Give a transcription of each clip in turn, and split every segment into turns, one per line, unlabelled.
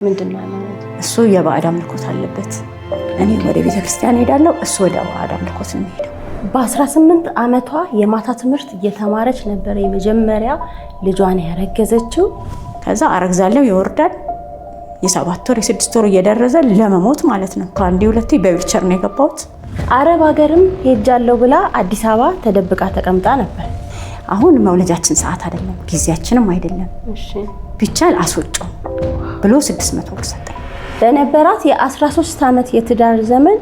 ምንድን ነው ሃይማኖት?
እሱ የባዕድ አምልኮት አለበት። እኔ ወደ ቤተ ክርስቲያን እሄዳለሁ፣ እሱ ወደ ባዕድ አምልኮት ነው የሚሄደው።
በ18 ዓመቷ የማታ ትምህርት እየተማረች ነበረ የመጀመሪያ ልጇን ያረገዘችው።
ከዛ አረግዛለሁ፣ ይወርዳል። የ7 ወር የ6 ወር እየደረሰ ለመሞት ማለት ነው። ከአንዴ ሁለቴ በዊልቸር ነው የገባሁት።
አረብ ሀገርም ሄጃለሁ ብላ አዲስ አበባ ተደብቃ ተቀምጣ ነበር።
አሁን መውለጃችን ሰዓት አይደለም፣ ጊዜያችንም አይደለም። ቢቻል አስወጪው ብሎ 600 ብር ሰጠኝ።
በነበራት የ13 ዓመት የትዳር ዘመን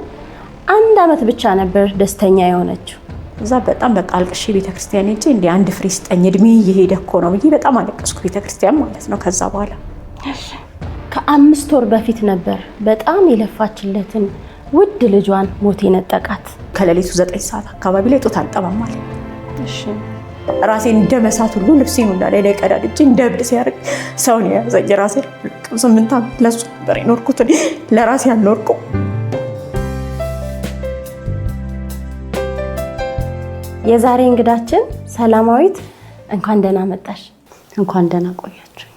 አንድ ዓመት ብቻ ነበር ደስተኛ የሆነችው።
እዛ በጣም በቃ አልቅሼ ቤተክርስቲያን ሄጄ እንዲህ አንድ ፍሬ ስጠኝ እድሜ እየሄደ እኮ ነው ብዬ በጣም አለቀስኩ፣ ቤተክርስቲያን ማለት ነው። ከዛ በኋላ
ከ5 ወር በፊት ነበር በጣም የለፋችለትን ውድ ልጇን ሞት የነጠቃት።
ከሌሊቱ 9 ሰዓት አካባቢ ላይ ጡት አልጠባም አለኝ። ራሴን እንደ መሳት ሁሉ ልብሴን ሁላ ላይ ቀዳድጄ እንደ እብድ ሲያደርግ ሰውን የያዘኝ ራሴን 8 ዓመት ለሱ ነበር የኖርኩት፣ ለራሴ አልኖርኩም።
የዛሬ እንግዳችን ሰላማዊት፣ እንኳን ደህና መጣሽ።
እንኳን ደህና ቆያችሁ።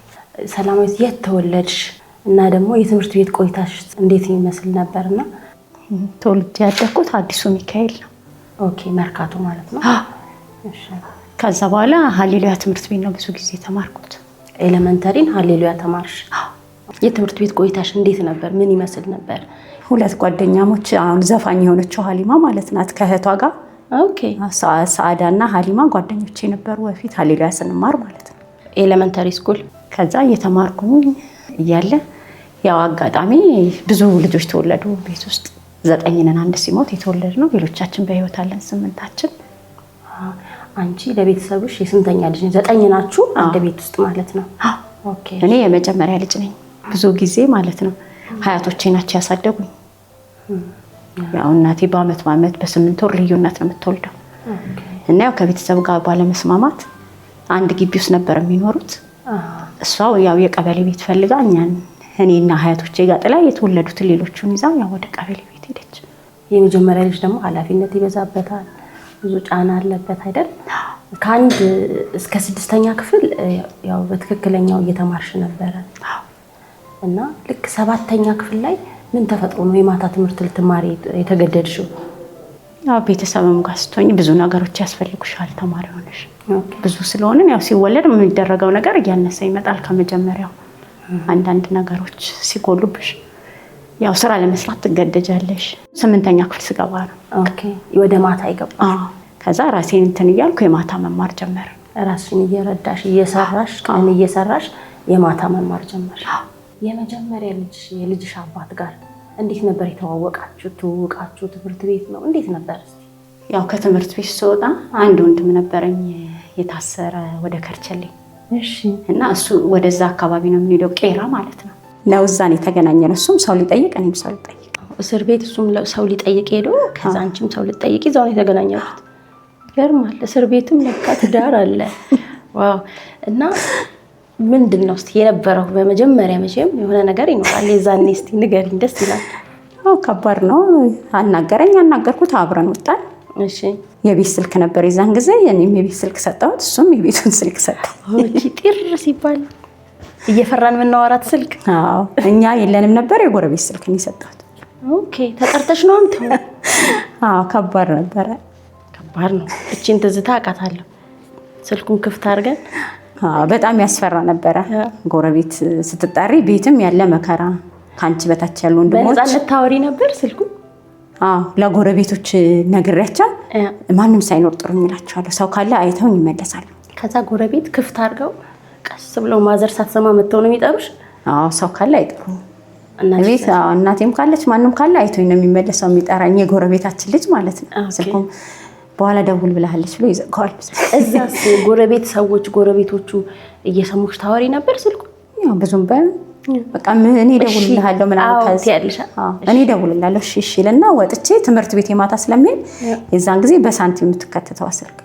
ሰላማዊት፣ የት ተወለድሽ እና ደግሞ የትምህርት ቤት ቆይታሽ እንዴት ይመስል ነበርና?
ተወልጄ ያደግኩት አዲሱ ሚካኤል ነው።
Okay፣ መርካቶ ማለት ነው። እሺ።
ከዛ በኋላ ሀሌሉያ ትምህርት ቤት ነው ብዙ ጊዜ የተማርኩት።
Elementary ን ሀሌሉያ ተማርሽ። የትምህርት ቤት ቆይታሽ እንዴት ነበር? ምን ይመስል ነበር?
ሁለት ጓደኛሞች፣ አሁን ዘፋኝ የሆነችው ሀሊማ ማለት ናት ከእህቷ ጋር።
Okay።
ሰዓዳ እና ሀሊማ ጓደኞቼ ነበሩ በፊት ሀሌሉያ ስንማር ማለት ነው።
Elementary school።
ከዛ እየተማርኩኝ እያለ ያው አጋጣሚ ብዙ ልጆች ተወለዱ ቤት ውስጥ፣ 9 ነን። አንድ ሲሞት የተወለድ ነው፣ ሌሎቻችን በህይወት አለን 8ታችን።
አንቺ ለቤተሰብሽ የስንተኛ ልጅ ነሽ? 9 ናችሁ አንድ ቤት ውስጥ ማለት ነው። Okay።
እኔ የመጀመሪያ ልጅ ነኝ። ብዙ ጊዜ ማለት ነው ሀያቶቼ ናቸው ያሳደጉኝ። ያው እናቴ በአመት በአመት በ8 ወር ልዩነት ነው የምትወልደው። እና ያው ከቤተሰብ ጋር ባለመስማማት አንድ ግቢ ውስጥ ነበር የሚኖሩት። እሷ ያው የቀበሌ ቤት ፈልጋ እኛን እኔና ሀያቶቼ ጋር ጥላ የተወለዱትን ሌሎቹን ይዛ ያው ወደ ቀበሌ ቤት ሄደች።
የመጀመሪያ ልጅ ደግሞ ኃላፊነት ይበዛበታል፣ ብዙ ጫና አለበት አይደል? ከ1 እስከ 6ኛ ክፍል ያው በትክክለኛው እየተማርሽ ነበረ። እና ልክ 7ኛ ክፍል ላይ ምን ተፈጥሮ ነው የማታ ትምህርት ልትማሪ የተገደድሽው?
ያው ቤተሰብም ጋር ስትሆኚ ብዙ ነገሮች ያስፈልጉሻል ተማሪ ሆነሽ። ብዙ ስለሆነ ያው ሲወለድ የሚደረገው ነገር እያነሰ ይመጣል ከመጀመሪያው። አንዳንድ ነገሮች ሲጎሉብሽ ያው ስራ ለመስራት ትገደጃለሽ። 8ኛ ክፍል ስገባ ነው።
Okay፣ ወደ ማታ የገባሽ?
አዎ። ከዛ ራሴን እንትን እያልኩ የማታ መማር ጀመር።
ራስሽን እየረዳሽ እየሰራሽ ቀን እየሰራሽ የማታ መማር ጀመርሽ። የመጀመሪያ ልጅ የልጅሽ አባት ጋር እንዴት ነበር የተዋወቃችሁ? ትውውቃችሁ ትምህርት ቤት ነው? እንዴት ነበር እስቲ?
ያው ከትምህርት ቤት ስወጣ አንድ ወንድም ነበረኝ የታሰረ ወደ ከርቸሌ። እና እሱ ወደዛ አካባቢ ነው የምንሄደው፣ ቄራ ማለት ነው። ነው እዛን የተገናኘነው። እሱም ሰው ሊጠይቅ እኔም ሰው ሊጠይቅ።
እስር ቤት እሱም ሰው ሊጠይቅ ሄዶ ከዛ አንቺም ሰው ልትጠይቂ እዛው ነው የተገናኛችሁት። ይገርማል። እስር ቤትም ለካ ትዳር አለ። Wow። እና ምንድን ነው እስቲ የነበረው በመጀመሪያ? መቼም የሆነ ነገር ይኖራል። የዛኔ እስቲ ንገሪኝ፣ ደስ ይላል።
አዎ ከባድ ነው። አናገረኝ፣ አናገርኩት፣ አብረን ወጣን። የቤት ስልክ ነበር የዛን ጊዜ። እኔም የቤት ስልክ ሰጠሁት፣ እሱም የቤቱን ስልክ ሰጠኝ።
እቺ ጢር ሲባል እየፈራን የምናወራት ስልክ።
አዎ እኛ የለንም ነበር፣ የጎረቤት ስልክ ነው የሰጠሁት።
Okay፣ ተጠርተሽ ነው አንተ?
አዎ ከባድ ነበረ።
ከባድ ነው። እቺን ትዝታ አውቃታለሁ። ስልኩን ክፍት አድርገን።
አዎ በጣም ያስፈራ ነበረ። ጎረቤት ስትጠሪ ቤትም ያለ መከራ፣ ካንቺ በታች ያሉ ወንድሞች።
በነፃነት ታወሪ ነበር ስልኩን?
አዎ ለጎረቤቶች ነግሬያቸው ማንም ሳይኖር ጥሩኝ እላቸዋለሁ። ሰው ካለ አይተውኝ ይመለሳሉ።
ከዛ ጎረቤት ክፍት አድርገው ቀስ ብለው ማዘር ሳትሰማ መተው ነው የሚጠሩሽ?
አዎ ሰው ካለ አይጠሩም። ቤት አዎ እናቴም ካለች ማንም ካለ አይቶኝ ነው የሚመለሰው፣ የሚጠራኝ የጎረቤታችን ልጅ ማለት ነው። ስልኩም በኋላ ደውል ብለሃለች ብሎ ይዘጋዋል።
እዛስ ጎረቤት ሰዎች ጎረቤቶቹ እየሰሙሽ ታወሪ ነበር ስልኩ?
ያው ብዙም በቃ እኔ እደውልልሃለሁ ምናምን ከዚህ አዎ እኔ እደውልልሃለሁ እሺ እሺ ይልና ወጥቼ ትምህርት ቤት የማታ ስለሚሄድ የዛን ጊዜ በሳንቲም የምትከተተዋ ስልክ።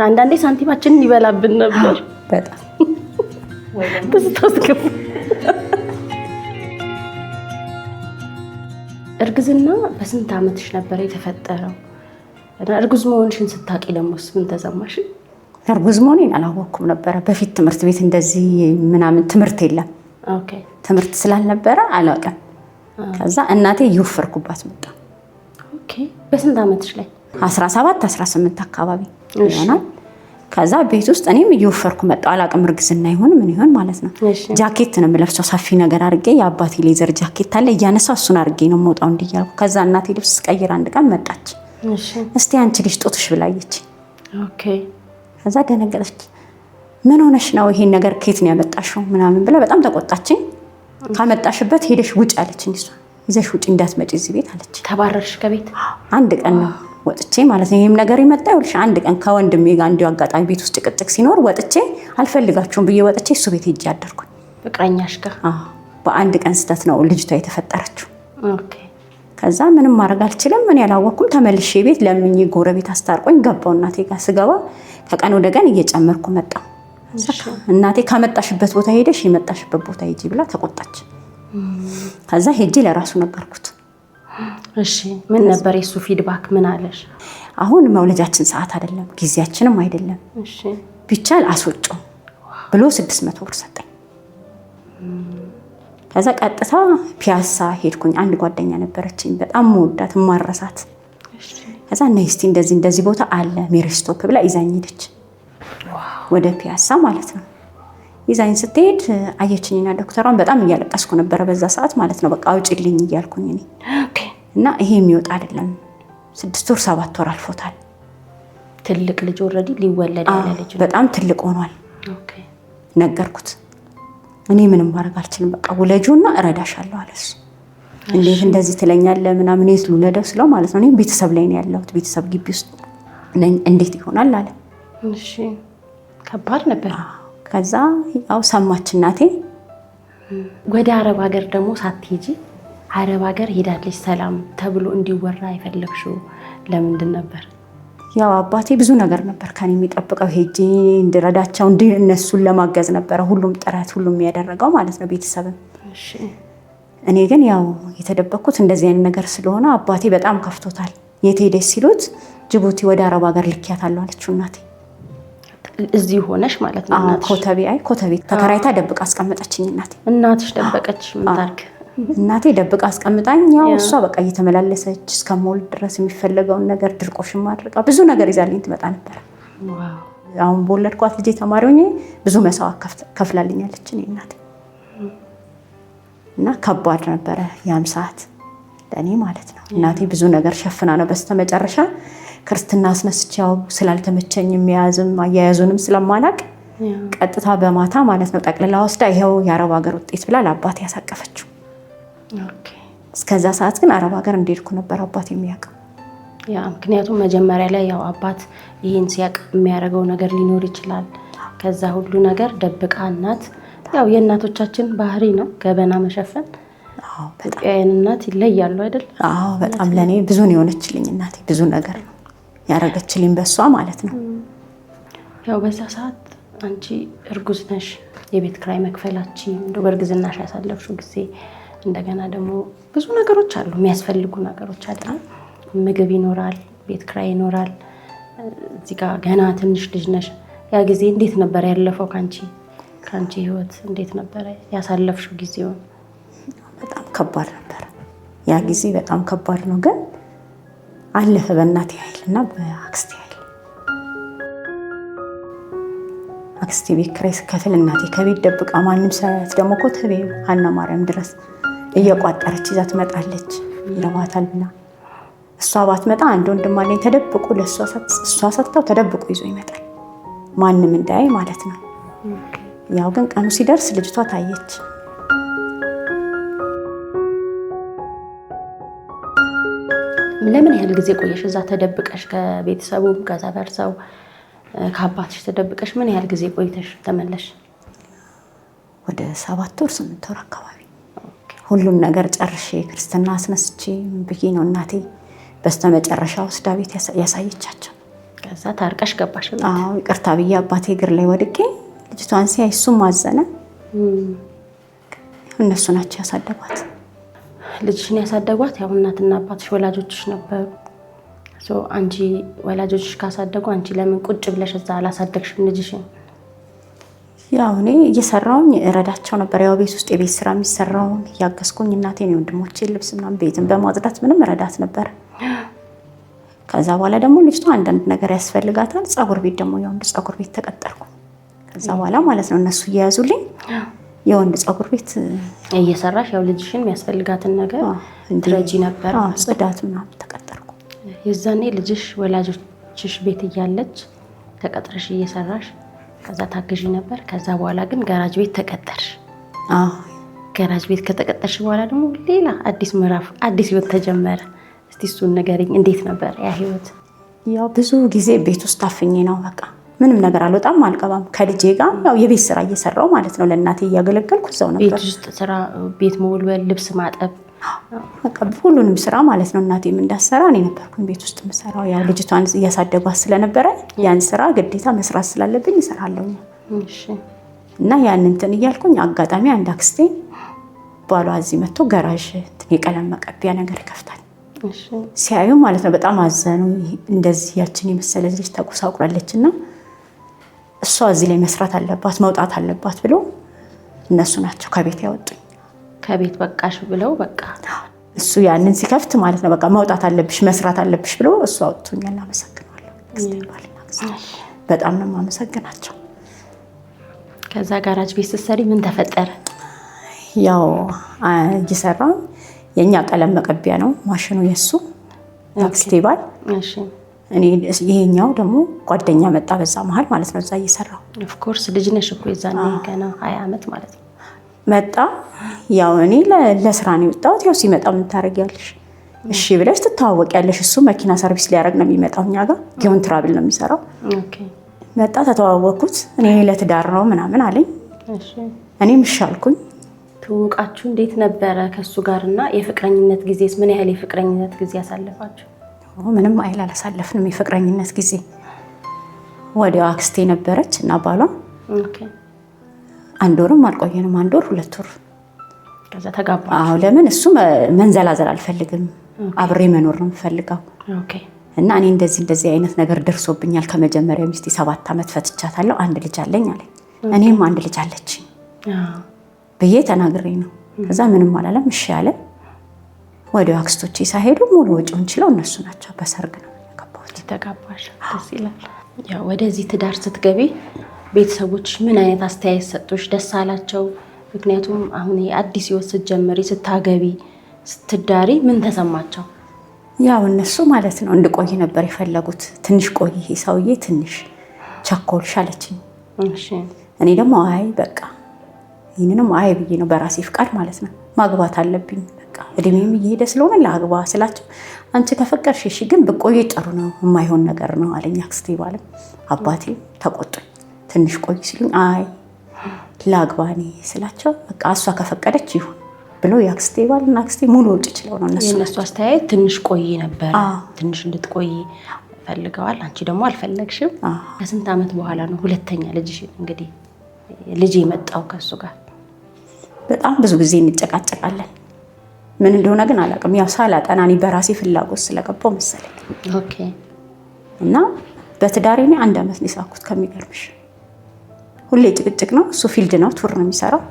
አንዳንዴ ሳንቲማችንን ይበላብን ነበር።
በጣም።
ትዝታ ውስጥ ገባ። እርግዝና በስንት ዓመትሽ ነበር የተፈጠረው? እና እርጉዝ መሆንሽን ስታውቂ ደግሞስ ምን ተሰማሽ?
እርጉዝ መሆኔን አላወቅኩም ነበረ። በፊት ትምህርት ቤት እንደዚህ ምናምን ትምህርት የለም። ትምህርት ስላልነበረ አላውቅም። ከዛ እናቴ እየወፈርኩባት መጣ።
Okay። በስንት ዓመትሽ ላይ?
17 18 አካባቢ ይሆናል። ከዛ ቤት ውስጥ እኔም እየወፈርኩ መጣሁ። አላውቅም እርግዝና ይሆን ምን ይሆን ማለት ነው። ጃኬት ነው የምለብሰው ሰፊ ነገር አድርጌ፣ የአባቴ leather ጃኬት አለ እያነሳው እሱን አድርጌ ነው የምወጣው እንዲህ እያልኩ። ከዛ እናቴ ልብስ ስቀይር አንድ ቀን መጣች። እስቲ አንቺ ልጅ ጡትሽ ብላየች።
Okay።
ከዛ ደነገጠች። ምን ሆነሽ ነው ይሄን ነገር ከየት ነው ያመጣሽው ምናምን ብላ በጣም ተቆጣችኝ። ካመጣሽበት ሄደሽ ውጭ አለችኝ። እሷ ይዘሽ ውጭ እንዳትመጪ እዚህ ቤት አለች።
ተባረርሽ ከቤት?
አንድ ቀን ነው ወጥቼ ማለት ነው። ይሄም ነገር የመጣ ይኸውልሽ አንድ ቀን ከወንድሜ ጋር እንዲሁ አጋጣሚ ቤት ውስጥ ጭቅጭቅ ሲኖር ወጥቼ አልፈልጋችሁም ብዬ ወጥቼ እሱ ቤት ሄጄ አደርኩኝ።
ፍቅረኛሽ ጋር?
አዎ። በአንድ ቀን ስህተት ነው ልጅቷ የተፈጠረችው።
Okay።
ከዛ ምንም ማድረግ አልችልም። ምን ያላወቅኩም ተመልሼ ቤት ለምኜ ጎረቤት አስታርቆኝ ገባሁ። እናቴ ጋር ስገባ ከቀን ወደ ቀን እየጨመርኩ መጣሁ። እናቴ ካመጣሽበት ቦታ ሄደሽ የመጣሽበት ቦታ ሂጂ ብላ ተቆጣች። ከዛ ሄጄ ለራሱ ነገርኩት።
እሺ ምን ነበር የሱ feedback? ምን አለሽ?
አሁን መውለጃችን ሰዓት አይደለም፣ ጊዜያችንም አይደለም።
እሺ
ቢቻል አስወጪው ብሎ 600 ብር ሰጠኝ። ከዛ ቀጥታ ፒያሳ ሄድኩኝ። አንድ ጓደኛ ነበረችኝ በጣም መወዳት ማረሳት። ከዛ ነይ እስቲ እንደዚህ እንደዚህ ቦታ አለ ሜሪስቶፕ ብላ ይዛኝ ሄደች፣ ወደ ፒያሳ ማለት ነው። ይዛኝ ስትሄድ አየችኝና ዶክተሯን በጣም እያለቀስኩ ነበረ በዛ ሰዓት ማለት ነው። በቃ አውጪልኝ እያልኩኝ እኔ እና ይሄ የሚወጣ አይደለም፣ 6 ወር 7 ወር አልፎታል።
ትልቅ ልጅ already ሊወለድ ያለ ልጅ ነው።
በጣም ትልቅ ሆኗል። ነገርኩት። እኔ ምንም ማድረግ አልችልም፣ በቃ ውለጂውና እረዳሻለሁ አለ እሱ። እንዴት እንደዚህ ትለኛለህ ምናምን የት ልውለደው ስለው ማለት ነው። እኔም ቤተሰብ ላይ ነው ያለሁት፣ ቤተሰብ ግቢ ውስጥ ነኝ፣ እንዴት ይሆናል አለ።
እሺ ከባድ ነበር።
ከዛ ያው ሰማች እናቴ።
ወደ አረብ ሀገር ደግሞ ሳትሄጂ አረብ ሀገር ሄዳለች ሰላም ተብሎ እንዲወራ የፈለግሽው ለምንድን ነበር?
ያው አባቴ ብዙ ነገር ነበር ከኔ የሚጠብቀው፣ ሄጄ እንድረዳቸው እነሱን ለማገዝ ነበረ ሁሉም ጥረት ሁሉም የሚያደርገው ማለት ነው ቤተሰብም። እኔ ግን ያው የተደበቅኩት እንደዚህ አይነት ነገር ስለሆነ አባቴ በጣም ከፍቶታል። የት ሄደች ሲሉት ጅቡቲ ወደ አረብ ሀገር ልኪያታለሁ አለችው እናቴ።
እዚህ ሆነሽ ማለት ነው? እናትሽ?
ኮተቤ፣ አይ ኮተቤ ተከራይታ ደብቃ አስቀመጠችኝ እናቴ።
እናትሽ ደበቀች? ምን ታርግ?
እናቴ ደብቃ አስቀምጣኝ ያው እሷ በቃ እየተመላለሰች እስከምወልድ ድረስ የሚፈለገውን ነገር ድርቆሽም አድርጋ ብዙ ነገር ይዛልኝ ትመጣ ነበር። አሁን በወለድኳት ልጄ ተማሪ ሆኜ ብዙ መስዋዕት ከፍላልኛለች እኔ እናቴ። እና ከባድ ነበረ ያም ሰዓት ለእኔ ማለት ነው። እናቴ ብዙ ነገር ሸፍና ነው በስተመጨረሻ ክርስትና አስነስቼ ያው ስላልተመቸኝ የሚያዝም አያያዙንም ስለማላቅ ቀጥታ በማታ ማለት ነው ጠቅልላ ወስዳ ይኸው የአረብ ሀገር ውጤት ብላ ለአባቴ ያሳቀፈችው። እስከዛ ሰዓት ግን አረብ ሀገር እንደሄድኩ ነበር አባቴ የሚያውቀው።
ያ ምክንያቱም መጀመሪያ ላይ ያው አባት ይሄን ሲያውቅ የሚያደርገው ነገር ሊኖር ይችላል። ከዛ ሁሉ ነገር ደብቃ እናት፣ ያው የእናቶቻችን ባህሪ ነው ገበና መሸፈን።
አዎ በጣም
ኢትዮጵያውያን እናት ይለያሉ አይደል?
አዎ በጣም ለኔ ብዙ ነው የሆነችልኝ እናቴ፣ ብዙ ነገር ነው ያረገችልኝ በሷ ማለት ነው።
ያው በዛ ሰዓት አንቺ እርጉዝ ነሽ፣ የቤት ኪራይ መክፈላችን እንደው በእርግዝናሽ ያሳለፍሽው ጊዜ እንደገና ደግሞ ብዙ ነገሮች አሉ የሚያስፈልጉ ነገሮች አሉ። ምግብ ይኖራል፣ ቤት ኪራይ ይኖራል። እዚህ ጋር ገና ትንሽ ልጅ ነሽ። ያ ጊዜ እንዴት ነበር ያለፈው? ካንቺ ህይወት እንዴት ነበር ያሳለፍሽው ጊዜውን?
በጣም ከባድ ነበር ያ ጊዜ፣ በጣም ከባድ ነው። ግን አለፈ በእናቴ ኃይልና በአክስቴ ኃይል። አክስቴ ቤት ኪራይ ስከፍል እናቴ ከቤት ደብቃ ማንም ሳያት ደግሞ ኮተቤ ሀና ማርያም ድረስ እየቋጠረች ይዛ ትመጣለች ይረባታል ብላ። እሷ ባትመጣ አንድ ወንድም አለኝ ተደብቆ ለእሷ እሷ ሰጥታው ተደብቆ ይዞ ይመጣል ማንም እንዳያይ ማለት ነው። ያው ግን ቀኑ ሲደርስ ልጅቷ ታየች።
ለምን ያህል ጊዜ ቆየሽ እዛ ተደብቀሽ ከቤተሰቡም ከሰፈር ሰው ከአባትሽ ተደብቀሽ ምን ያህል ጊዜ ቆይተሽ ተመለሽ?
ወደ 7 ወር 8 ወር አካባቢ ሁሉን ነገር ጨርሼ ክርስትና አስነስቼ ምን ብዬ ነው እናቴ በስተመጨረሻ ወስዳ ቤት ያሳየቻቸው።
ከዛ ታርቀሽ ገባሽ ቤት?
አዎ ይቅርታ ብዬ አባቴ እግር ላይ ወድቄ ልጅቷን ሲያይ እሱም አዘነ። እነሱ ናቸው ያሳደጓት።
ልጅሽን ያሳደጓት ያው እናትና አባትሽ ወላጆችሽ ነበሩ። አንቺ ወላጆችሽ ካሳደጉ አንቺ ለምን ቁጭ ብለሽ እዛ አላሳደግሽም ልጅሽን?
ያው እኔ እየሰራውኝ እረዳቸው ነበር። ያው ቤት ውስጥ የቤት ስራ የሚሰራውን እያገዝኩኝ እናቴን የወንድሞቼን ልብስ ምናምን ቤትን በማጽዳት ምንም እረዳት ነበር። ከዛ በኋላ ደግሞ ልጅቷ አንዳንድ ነገር ያስፈልጋታል። ፀጉር ቤት ደግሞ የወንድ ፀጉር ቤት ተቀጠርኩ። ከዛ በኋላ ማለት ነው እነሱ እየያዙልኝ የወንድ ፀጉር ቤት
እየሰራሽ ያው ልጅሽን የሚያስፈልጋትን ነገር ትረጂ ነበር።
ጽዳት ምናምን ተቀጠርኩ።
የዛኔ ልጅሽ ወላጆችሽ ቤት እያለች ተቀጥረሽ እየሰራሽ ከዛ ታግዢ ነበር። ከዛ በኋላ ግን ጋራጅ ቤት ተቀጠርሽ። ጋራጅ ቤት ከተቀጠርሽ በኋላ ደግሞ ሌላ አዲስ ምዕራፍ፣ አዲስ ህይወት ተጀመረ። እስቲ እሱን ንገሪኝ፣ እንዴት ነበር ያ ህይወት?
ያው ብዙ ጊዜ ቤት ውስጥ ታፍኜ ነው በቃ ምንም ነገር አልወጣም አልገባም። ከልጄ ጋር ያው የቤት ስራ እየሰራው ማለት ነው፣ ለእናቴ እያገለገልኩ እዛው ነበር።
ቤት ውስጥ ስራ፣ ቤት መወልወል፣ ልብስ ማጠብ፣
በቃ ሁሉንም ስራ ማለት ነው። እናቴም እንዳትሰራ እኔ ነበርኩኝ ቤት ውስጥ የምሰራው። ያው ልጅቷን እያሳደጓት ስለነበረ ያን ስራ ግዴታ መስራት ስላለብኝ እሰራለሁ። እና ያን እንትን እያልኩኝ አጋጣሚ አንድ አክስቴ ባሏ እዚህ መጥቶ ገራዥ የቀለም መቀቢያ ነገር ይከፍታል። ሲያዩ ማለት ነው በጣም አዘኑ። እንደዚህ ያችን የመሰለ ልጅ ተጎሳቁላለች እና እሷ እዚህ ላይ መስራት አለባት መውጣት አለባት ብሎ እነሱ ናቸው ከቤት ያወጡኝ።
ከቤት በቃሽ ብለው በቃ
እሱ ያንን ሲከፍት ማለት ነው በቃ መውጣት አለብሽ መስራት አለብሽ ብሎ እሱ አወጥቶኛል። አመሰግነዋለሁ። በጣም ነው የማመሰግናቸው።
ከዛ ጋራጅ ቤት ስትሰሪ ምን ተፈጠረ?
ያው እየሰራ የኛ ቀለም መቀቢያ ነው ማሽኑ የሱ አክስቴ ባል፣ እኔ ይሄኛው ደግሞ ጓደኛ መጣ በዛ መሀል ማለት ነው። እዛ እየሰራሁ
of course ልጅ ነሽ እኮ የዛኔ ገና 20 ዓመት ማለት ነው።
መጣ ያው እኔ ለስራ ነው የወጣሁት። ያው ሲመጣ ምን ታደርጊያለሽ? እሺ ብለሽ ትተዋወቂያለሽ። እሱ መኪና service ሊያደርግ ነው የሚመጣው እኛ ጋር ጊዮን ትራቭል ነው የሚሰራው። መጣ፣ ተተዋወቅኩት። እኔ ለትዳር ነው ምናምን አለኝ። እኔም እሺ አልኩኝ።
ትውውቃችሁ እንዴት ነበረ ከእሱ ጋር እና የፍቅረኝነት ጊዜስ ምን ያህል የፍቅረኝነት ጊዜ ያሳለፋችሁ?
ምንም አይል አላሳለፍንም የፍቅረኝነት ጊዜ። ወዲያው አክስቴ ነበረች እና ባሏ አንድ ወርም አልቆየንም። 1 ወር 2 ወር
ከዛ ተጋባ።
አዎ ለምን እሱ መንዘላዘል አልፈልግም፣ አብሬ መኖር ነው የምፈልገው። እና እኔ እንደዚህ እንደዚህ አይነት ነገር ደርሶብኛል። ከመጀመሪያው ሚስቴ 7 ዓመት ፈትቻታለሁ፣ አንድ ልጅ አለኝ አለኝ። እኔም አንድ ልጅ አለችኝ ብዬ ተናግሬ ነው። ከዛ ምንም አላለም፣ እሺ አለ። ወዲያው አክስቶቼ ሳይሄዱ ሙሉ ወጪውን ችለው እነሱ ናቸው። በሰርግ ነው ያገባሁት።
ተጋባሽ። ደስ ይላል። ያው ወደዚህ ትዳር ስትገቢ ቤተሰቦች ምን አይነት አስተያየት ሰጡሽ? ደስ አላቸው? ምክንያቱም አሁን አዲስ ህይወት ስትጀምሪ፣ ስታገቢ፣ ስትዳሪ ምን ተሰማቸው?
ያው እነሱ ማለት ነው እንድቆይ ነበር የፈለጉት። ትንሽ ቆይ፣ ይሄ ሰውዬ ትንሽ ቸኮልሽ አለችኝ። እኔ ደግሞ አይ በቃ ይህንንም አይ ብዬ ነው በራሴ ፍቃድ ማለት ነው ማግባት አለብኝ በቃ እድሜም እየሄደ ስለሆነ ላግባ ስላቸው፣ አንቺ ከፈቀድሽ እሺ፣ ግን ብቆይ ጥሩ ነው የማይሆን ነገር ነው አለኝ አክስቴ ባልም አባቴ ተቆጡኝ። ትንሽ ቆይ ሲሉኝ አይ ላግባ እኔ ስላቸው በቃ እሷ ከፈቀደች ይሁን ብሎ የአክስቴ ባልና አክስቴ ሙሉ ወጪ ችለው ነው እነሱ።
የእነሱ አስተያየት ትንሽ ቆይ ነበር፣ ትንሽ እንድትቆይ ፈልገዋል። አንቺ ደግሞ አልፈለግሽም። ከስንት ዓመት በኋላ ነው ሁለተኛ ልጅሽ እንግዲህ ልጅ የመጣው ከእሱ ጋር?
በጣም ብዙ ጊዜ እንጨቃጨቃለን። ምን እንደሆነ ግን አላውቅም። ያው ሳላጠና እኔ በራሴ ፍላጎት ስለገባው መሰለኝ። እና በትዳሬ እኔ 1 ዓመት ነው የሳኩት። ከሚገርምሽ ሁሌ ጭቅጭቅ ነው። እሱ field ነው tour ነው የሚሰራው።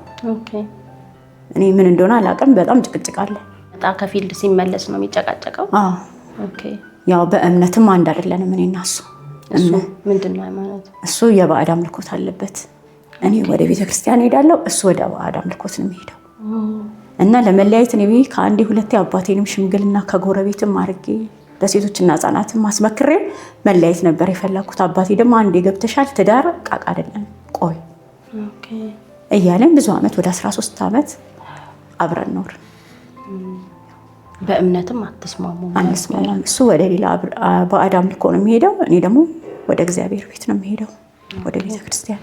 እኔ ምን እንደሆነ አላውቅም። በጣም ጭቅጭቅ አለ።
ከ field ሲመለስ ነው የሚጨቃጨቀው?
ያው በእምነትም አንድ አይደለንም እኔና እሱ።
እሱ ምንድን ነው ሃይማኖቱ?
እሱ የባዕድ አምልኮት አለበት። እኔ ወደ ቤተክርስቲያን እሄዳለሁ፣ እሱ ወደ ባዕድ አምልኮት ነው የሚሄደው። እና ለመለያየት እኔ ከአንዴ ሁለቴ አባቴንም ሽምግልና ከጎረቤትም አድርጌ ለሴቶችና ህጻናትም አስመክሬ መለያየት ነበር የፈለኩት። አባቴ ደግሞ አንዴ ገብተሻል፣ ትዳር ቃቃ አይደለም ቆይ እያለን ብዙ ዓመት ወደ 13 ዓመት አብረን ኖርን።
በእምነትም አትስማሙም?
አንስማማም። እሱ ወደ ሌላ ባዕድ አምልኮ ነው የሚሄደው፣ እኔ ደግሞ ወደ እግዚአብሔር ቤት ነው የሚሄደው፣ ወደ ቤተክርስቲያን።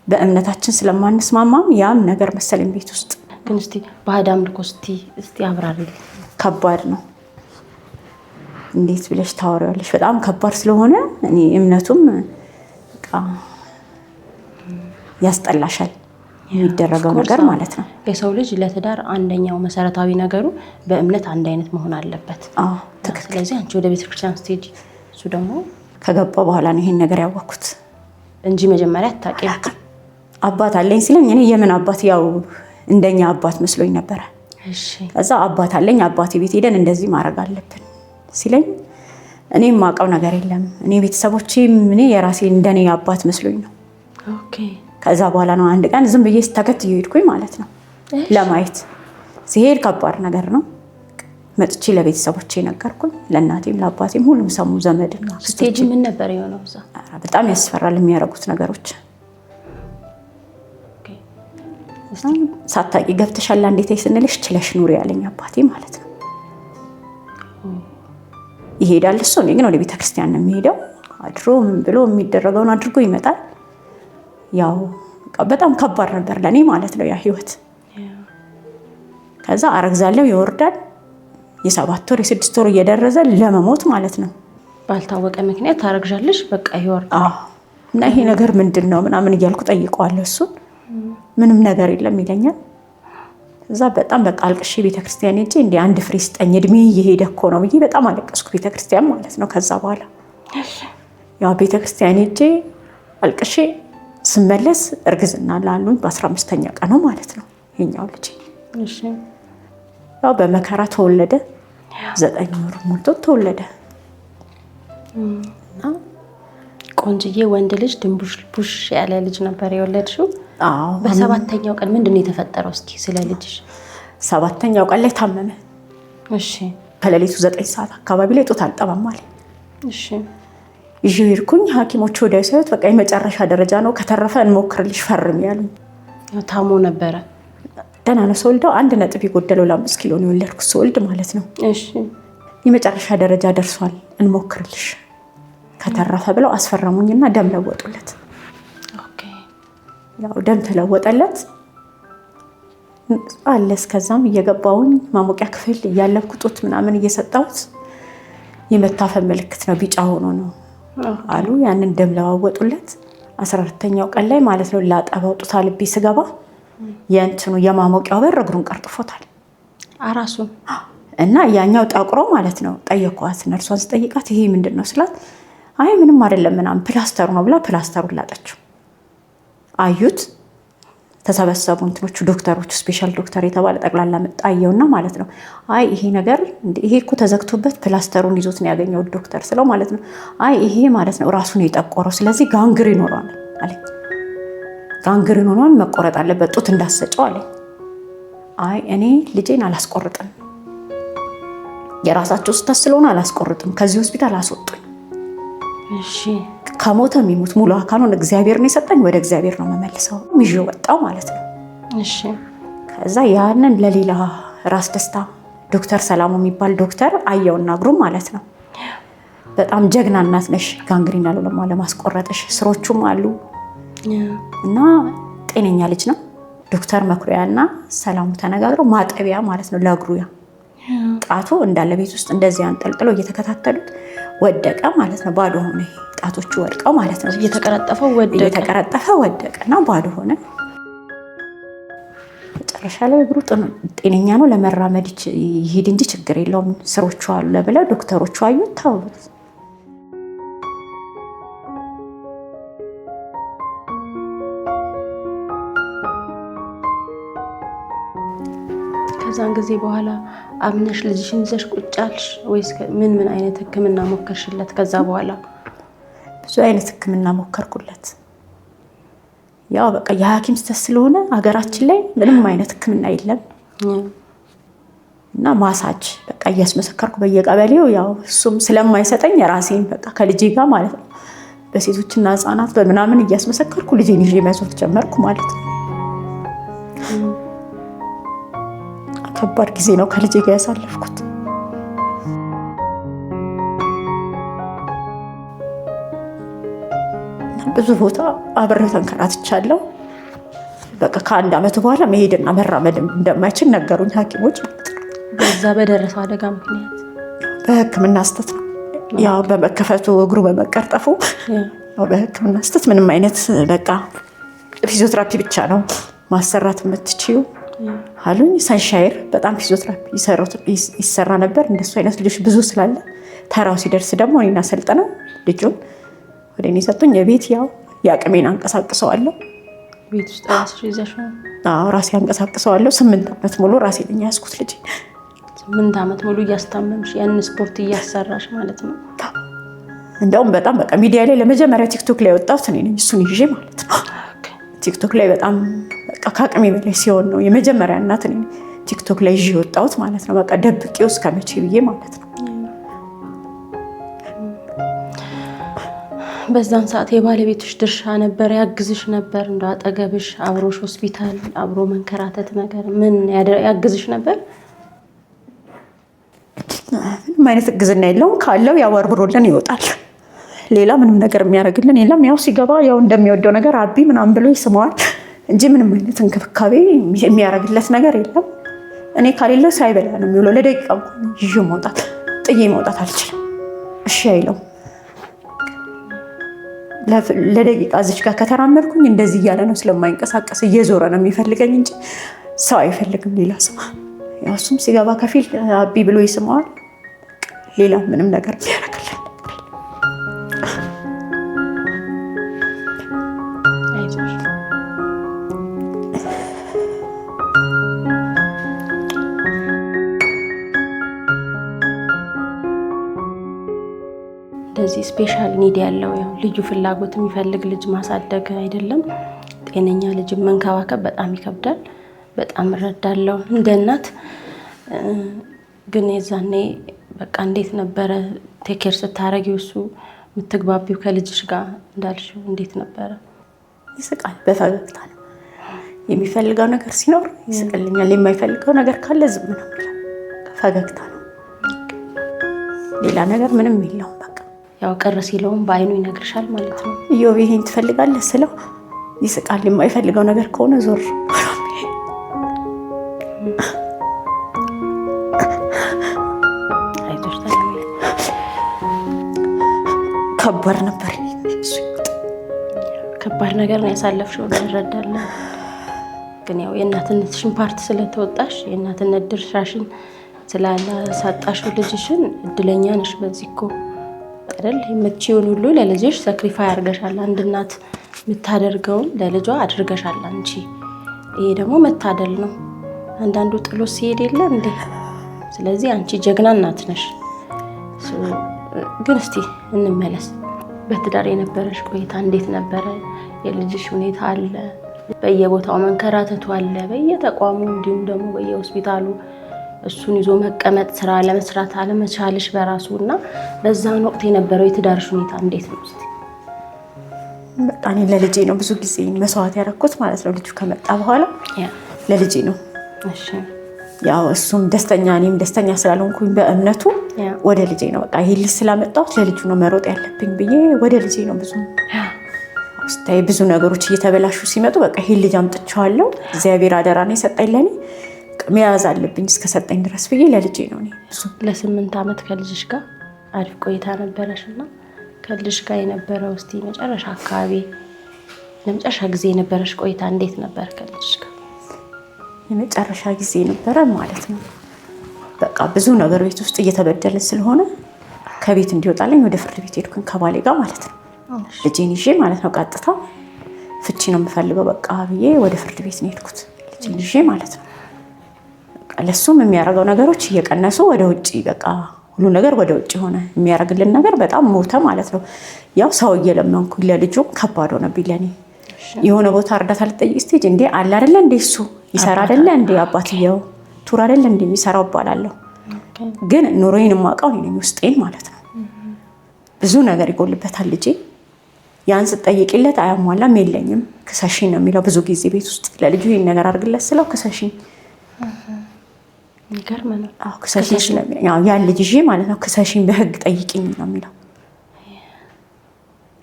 በእምነታችን ስለማንስማማም ያም ነገር መሰለኝ ቤት ውስጥ
ግን እስቲ ባዕድ አምልኮ እስቲ አብራሪልኝ።
ከባድ ነው። እንዴት ብለሽ ታወሪዋለሽ? በጣም ከባድ ስለሆነ እኔ እምነቱም በቃ ያስጠላሻል የሚደረገው ነገር ማለት ነው።
የሰው ልጅ ለትዳር አንደኛው መሰረታዊ ነገሩ በእምነት አንድ አይነት መሆን አለበት።
አዎ ትክክል።
ስለዚህ አንቺ ወደ ቤተክርስቲያን ስትሄጂ እሱ ደግሞ
ከገባ በኋላ ነው ይሄን ነገር ያወቅኩት
እንጂ መጀመሪያ አታውቂም።
አባት አለኝ ሲለኝ እኔ የምን አባት ያው እንደኛ አባት መስሎኝ ነበረ። ከዛ አባት አለኝ አባቴ ቤት ሄደን እንደዚህ ማድረግ አለብን ሲለኝ እኔ የማውቀው ነገር የለም። እኔ ቤተሰቦቼም እኔ የራሴ እንደኔ አባት መስሎኝ ነው። ከዛ በኋላ ነው አንድ ቀን ዝም ብዬ ተከትዬ ሄድኩኝ ማለት ነው ለማየት። ሲሄድ ከባድ ነገር ነው። መጥቼ ለቤተሰቦቼ ነገርኩኝ፣ ለእናቴም ለአባቴም፣ ሁሉም ሰሙ። ዘመድ
ስትሄጂ ምን ነበር የሆነው እዛ?
በጣም ያስፈራል የሚያደርጉት ነገሮች። ሳታቂ ገብተሻል እንዴት ስንልሽ ችለሽ ኑሪ ያለኝ አባቴ ማለት ነው። ይሄዳል እሱ፣ እኔ ግን ወደ ቤተክርስቲያን ነው የሚሄደው። አድሮ ምን ብሎ የሚደረገውን አድርጎ ይመጣል። ያው በጣም ከባድ ነበር ለእኔ ማለት ነው ያ ህይወት። ከዛ አረግዛለሁ፣ ይወርዳል። የ7 ወር የ6 ወር እየደረሰ ለመሞት ማለት ነው።
ባልታወቀ ምክንያት ታረግዣለሽ፣ በቃ ይወርዳል።
እና ይሄ ነገር ምንድን ነው ምናምን እያልኩ ጠይቀዋለሁ እሱን። ምንም ነገር የለም ይለኛል። እዛ በጣም በቃ አልቅሼ ቤተክርስቲያን ሄጄ እንደ አንድ ፍሬ ስጠኝ እድሜ እየሄደ እኮ ነው ብዬ በጣም አለቀስኩ ቤተክርስቲያን ማለት ነው። ከዛ በኋላ ያው ቤተክርስቲያን ሄጄ አልቅሼ ስመለስ እርግዝና ላሉኝ በ15ኛ ቀኑ ማለት ነው ይሄኛው ልጅ ያው በመከራ ተወለደ። 9 ወር ሞልቶ ተወለደ። እና
ቆንጅዬ ወንድ ልጅ ድንቡሽ ቡሽ ያለ ልጅ ነበር የወለድሽው? አዎ። በሰባተኛው ቀን ምንድን ነው የተፈጠረው? እስኪ ስለ ልጅሽ።
7ኛው ቀን ላይ ታመመ። እሺ። ከሌሊቱ 9 ሰዓት አካባቢ ላይ ጡት አልጠባም አለኝ። እሺ። ይዤው ሄድኩኝ። ሐኪሞቹ ወዲያው ሲያዩት በቃ የመጨረሻ ደረጃ ነው፣ ከተረፈ እንሞክርልሽ ፈርሚ ያሉኝ።
ታሞ ነበረ?
ደህና ነው ስወልደው 1 ነጥብ የጎደለው ለ5 ኪሎ ነው የወለድኩት ስወልድ ማለት ነው። እሺ። የመጨረሻ ደረጃ ደርሷል እንሞክርልሽ ከተረፈ ብለው አስፈረሙኝና ደም ለወጡለት። Okay። ያው ደም ተለወጠለት አለ። እስከዛም እየገባውኝ ማሞቂያ ክፍል እያለብኩ ጡት ምናምን እየሰጣሁት የመታፈን ምልክት ነው ቢጫ ሆኖ ነው አሉ። ያንን ደም ለዋወጡለት። 14ኛው ቀን ላይ ማለት ነው ላጠባው ጡት አልቤ ስገባ የእንትኑ የማሞቂያው በር እግሩን ቀርጥፎታል
አራሱን
እና ያኛው ጠቁሮ ማለት ነው። ጠየኳት፣ ነርሷን ስጠይቃት ይሄ ምንድን ነው ስላት አይ ምንም አይደለም ምናምን ፕላስተሩ ነው ብላ ፕላስተሩን ላጠችው። አዩት፣ ተሰበሰቡ እንትኖቹ ዶክተሮቹ፣ special ዶክተር የተባለ ጠቅላላ መጣ አየውና ማለት ነው አይ ይሄ ነገር ይሄ እኮ ተዘግቶበት ፕላስተሩን ይዞት ነው ያገኘው ዶክተር ስለው ማለት ነው አይ ይሄ ማለት ነው ራሱን የጠቆረው ስለዚህ gangrene ሆኗል አለኝ። Gangrene ሆኗል መቆረጥ አለበት ጡት እንዳሰጨው አለኝ። አይ እኔ ልጄን አላስቆርጥም፣ የራሳቸው ስህተት ስለሆነ አላስቆርጥም፣ ከዚህ ሆስፒታል አስወጡኝ።
እሺ።
ከሞተ የሚሞት ሙሉ አካሉን እግዚአብሔር ነው የሰጠኝ፣ ወደ እግዚአብሔር ነው የምመልሰው። ይዤው ወጣሁ ማለት ነው።
እሺ።
ከዛ ያንን ለሌላ ራስ ደስታ ዶክተር ሰላሙ የሚባል ዶክተር አየውና እግሩም ማለት ነው በጣም ጀግና እናት ነሽ፣ gangrene አለው ለማስቆረጥሽ ስሮቹም አሉ እና ጤነኛ ልጅ ነው። ዶክተር መኩሪያና ሰላሙ ተነጋግረው ማጠቢያ ማለት ነው ለእግሩ ያ ጣቱ እንዳለ ቤት ውስጥ እንደዚህ አንጠልጥለው እየተከታተሉት ወደቀ ማለት ነው። ባዶ ሆነ፣ ጣቶቹ ወድቀው ማለት ነው። እየተቀረጠፈ ወደቀና ባዶ ሆነ። መጨረሻ ላይ እግሩ ጤነኛ ነው ለመራመድ ይሄድ እንጂ ችግር የለውም ስሮቹ አሉ ብለው ዶክተሮቹ አዩት፣ ተውት።
ከዛን ጊዜ በኋላ አምነሽ ልጅሽን ይዘሽ ቁጭ አልሽ ወይስ ምን ምን አይነት ሕክምና ሞከርሽለት? ከዛ በኋላ
ብዙ አይነት ሕክምና ሞከርኩለት። ያው በቃ የሐኪም ስህተት ስለሆነ ሀገራችን ላይ ምንም አይነት ሕክምና የለም እና ማሳጅ በቃ እያስመሰከርኩ በየቀበሌው ያው እሱም ስለማይሰጠኝ ራሴን በቃ ከልጄ ጋር ማለት ነው በሴቶችና ሕፃናት በምናምን እያስመሰከርኩ ልጄን ይዤ መዞር ጀመርኩ ማለት ነው። ከባድ ጊዜ ነው ከልጄ ጋር ያሳለፍኩት። ብዙ ቦታ አብሬው ተንከራትቻለሁ። በቃ ከ1 ዓመት በኋላ መሄድና መራመድ እንደማይችል ነገሩኝ ሐኪሞች ማለት ነው።
በዛ በደረሰው አደጋ ምክንያት
በሕክምና ስህተት ነው ያው በመከፈቱ እግሩ በመቀርጠፉ ያው በሕክምና ስህተት ምንም አይነት በቃ ፊዚዮቴራፒ ብቻ ነው ማሰራት የምትችይው አሉኝ። ሰንሻይር በጣም ፊዚዮቴራፒ ይሰራ ነበር። እንደሱ አይነት ልጆች ብዙ ስላለ ተራው ሲደርስ ደግሞ እኔን አሰልጥነው ልጁን ወደ እኔ ሰጡኝ። የቤት ያው የአቅሜን አንቀሳቅሰዋለሁ።
ቤት ውስጥ ራስሽ ይዘሽ ነው?
አዎ ራሴ አንቀሳቅሰዋለሁ። 8 ዓመት ሙሉ ራሴ ነኝ ያዝኩት ልጄ።
8 ዓመት ሙሉ እያስታመምሽ ያን ስፖርት እያሰራሽ ማለት ነው።
እንደውም በጣም በቃ ሚዲያ ላይ ለመጀመሪያ ቲክቶክ ላይ ወጣሁት እኔ ነኝ፣ እሱን ይዤ ማለት ነው። ቲክቶክ ላይ በጣም በቃ ከአቅሜ በላይ ሲሆን ነው የመጀመሪያ እናት እኔ ቲክቶክ ላይ ይዤ ወጣሁት ማለት ነው። በቃ ደብቄው እስከ መቼ ብዬ ማለት ነው።
በዛን ሰዓት የባለቤትሽ ድርሻ ነበር? ያግዝሽ ነበር? እንደው አጠገብሽ አብሮሽ ሆስፒታል አብሮ መንከራተት ነገር ምን ያግዝሽ ነበር?
ምንም አይነት እግዝና የለውም። ካለው ያው ወርውሮልን ይወጣል። ሌላ ምንም ነገር የሚያደርግልን የለም። ያው ሲገባ ያው እንደሚወደው ነገር አቢ ምናምን ብሎ ይስመዋል እንጂ ምንም አይነት እንክብካቤ የሚያደርግለት ነገር የለም። እኔ ከሌለው ሳይበላ ነው የሚውለው። ለደቂቃ እንኳን ይዤ መውጣት ጥዬ መውጣት አልችልም። እሺ አይለውም። ለደቂቃ እዚች ጋር ከተራመድኩኝ እንደዚህ እያለ ነው ስለማይንቀሳቀስ እየዞረ ነው የሚፈልገኝ እንጂ ሰው አይፈልግም፣ ሌላ ሰው። ያው እሱም ሲገባ ከፊል አቢ ብሎ ይስመዋል። ሌላ ምንም ነገር የሚያደርግልን
እንደዚህ special need ያለው ያው ልዩ ፍላጎት የሚፈልግ ልጅ ማሳደግ አይደለም፣ ጤነኛ ልጅ መንከባከብ በጣም ይከብዳል። በጣም እረዳለሁ እንደ እናት። ግን የዛኔ በቃ እንዴት ነበረ take care ስታረጊው እሱ የምትግባቢው ከልጅሽ ጋር እንዳልሽው እንዴት ነበረ?
ይስቃል፣ በፈገግታ ነው የሚፈልገው ነገር ሲኖር ይስቅልኛል። የማይፈልገው ነገር ካለ ዝም ነው የሚለው፣ ፈገግታ ነው። ሌላ ነገር ምንም የለውም። በቃ
ያው ቅር ሲለውም በአይኑ ይነግርሻል ማለት ነው።
ኢዮብ ይሄን ትፈልጋለህ ስለው ይስቃል። የማይፈልገው ነገር ከሆነ ዞር። ከባድ ነበር፣
ከባድ ነገር ነው ያሳለፍሽው፣ እንረዳለን። ግን ያው የእናትነትሽን part ስለተወጣሽ የእናትነት ድርሻሽን ስላላሳጣሽው ልጅሽን እድለኛ ነሽ። በዚህ እኮ አይደል የምትችይውን ሁሉ ለልጅሽ sacrifice አድርገሻል። አንድ እናት የምታደርገውን ለልጇ አድርገሻል አንቺ። ይሄ ደግሞ መታደል ነው። አንዳንዱ ጥሎ ሲሄድ የለ እንዴ? ስለዚህ አንቺ ጀግና እናት ነሽ። ግን እስቲ እንመለስ። በትዳር የነበረሽ ቆይታ እንዴት ነበረ? የልጅሽ ሁኔታ አለ፣ በየቦታው መንከራተቱ አለ፣ በየተቋሙ እንዲሁም ደግሞ በየሆስፒታሉ እሱን ይዞ መቀመጥ፣ ስራ ለመስራት አለመቻልሽ በራሱ እና በዛን ወቅት የነበረው የትዳርሽ ሁኔታ እንዴት ነው? እስቲ
በቃ እኔ ለልጄ ነው ብዙ ጊዜ መስዋዕት ያደረኩት ማለት ነው። ልጁ ከመጣ በኋላ ለልጄ ነው። ያው እሱም ደስተኛ እኔም ደስተኛ ስላልሆንኩኝ በእምነቱ ወደ ልጄ ነው በቃ ይሄ ልጅ ስላመጣሁት ለልጁ ነው መሮጥ ያለብኝ ብዬ ወደ ልጄ ነው። ብዙ ስታይ ብዙ ነገሮች እየተበላሹ ሲመጡ በቃ ይሄ ልጅ አምጥቼዋለሁ፣ እግዚአብሔር አደራ ነው የሰጠኝ ለእኔ መያዝ አለብኝ እስከሰጠኝ ድረስ ብዬ ለልጄ ነው። ብዙ
ለ8 ዓመት ከልጅሽ ጋር አሪፍ ቆይታ ነበረሽ እና ከልጅሽ ጋር የነበረው እስቲ መጨረሻ አካባቢ ለመጨረሻ ጊዜ የነበረሽ ቆይታ እንዴት ነበር ከልጅሽ ጋር?
የመጨረሻ ጊዜ ነበረ ማለት ነው። በቃ ብዙ ነገር ቤት ውስጥ እየተበደልን ስለሆነ ከቤት እንዲወጣልኝ ወደ ፍርድ ቤት ሄድኩኝ ከባሌ ጋር ማለት ነው። ልጄን ይዤ ማለት ነው። ቀጥታ ፍቺ ነው የምፈልገው በቃ ብዬ ወደ ፍርድ ቤት ነው የሄድኩት ልጄን ይዤ ማለት ነው። ለሱም የሚያደርገው ነገሮች እየቀነሱ ወደ ውጭ በቃ ሁሉ ነገር ወደ ውጭ ሆነ። የሚያደርግልን ነገር በጣም ሞተ ማለት ነው። ያው ሰው እየለመንኩኝ ለልጁም ከባድ ሆነብኝ ለኔ። የሆነ ቦታ እርዳታ ልጠይቅ ስትሄጂ እንዴ አለ አይደለ እንዴ እሱ ይሰራ አይደለ እንዴ አባትየው tour አይደለ እንዴ የሚሰራው እባላለሁ። ግን ኑሮዬን የማውቀው እኔ ነኝ ውስጤን ማለት ነው። ብዙ ነገር ይጎልበታል ልጄ። ያን ስጠይቅለት አያሟላም፣ የለኝም ክሰሽኝ ነው የሚለው ብዙ ጊዜ ቤት ውስጥ ለልጁ ይሄን ነገር አድርግለት ስለው ክሰሽኝ ክሰሽኝ ስለሚለኝ ያን ልጅ ይዤ ማለት ነው ክሰሽኝ በህግ ጠይቂኝ ነው የሚለው።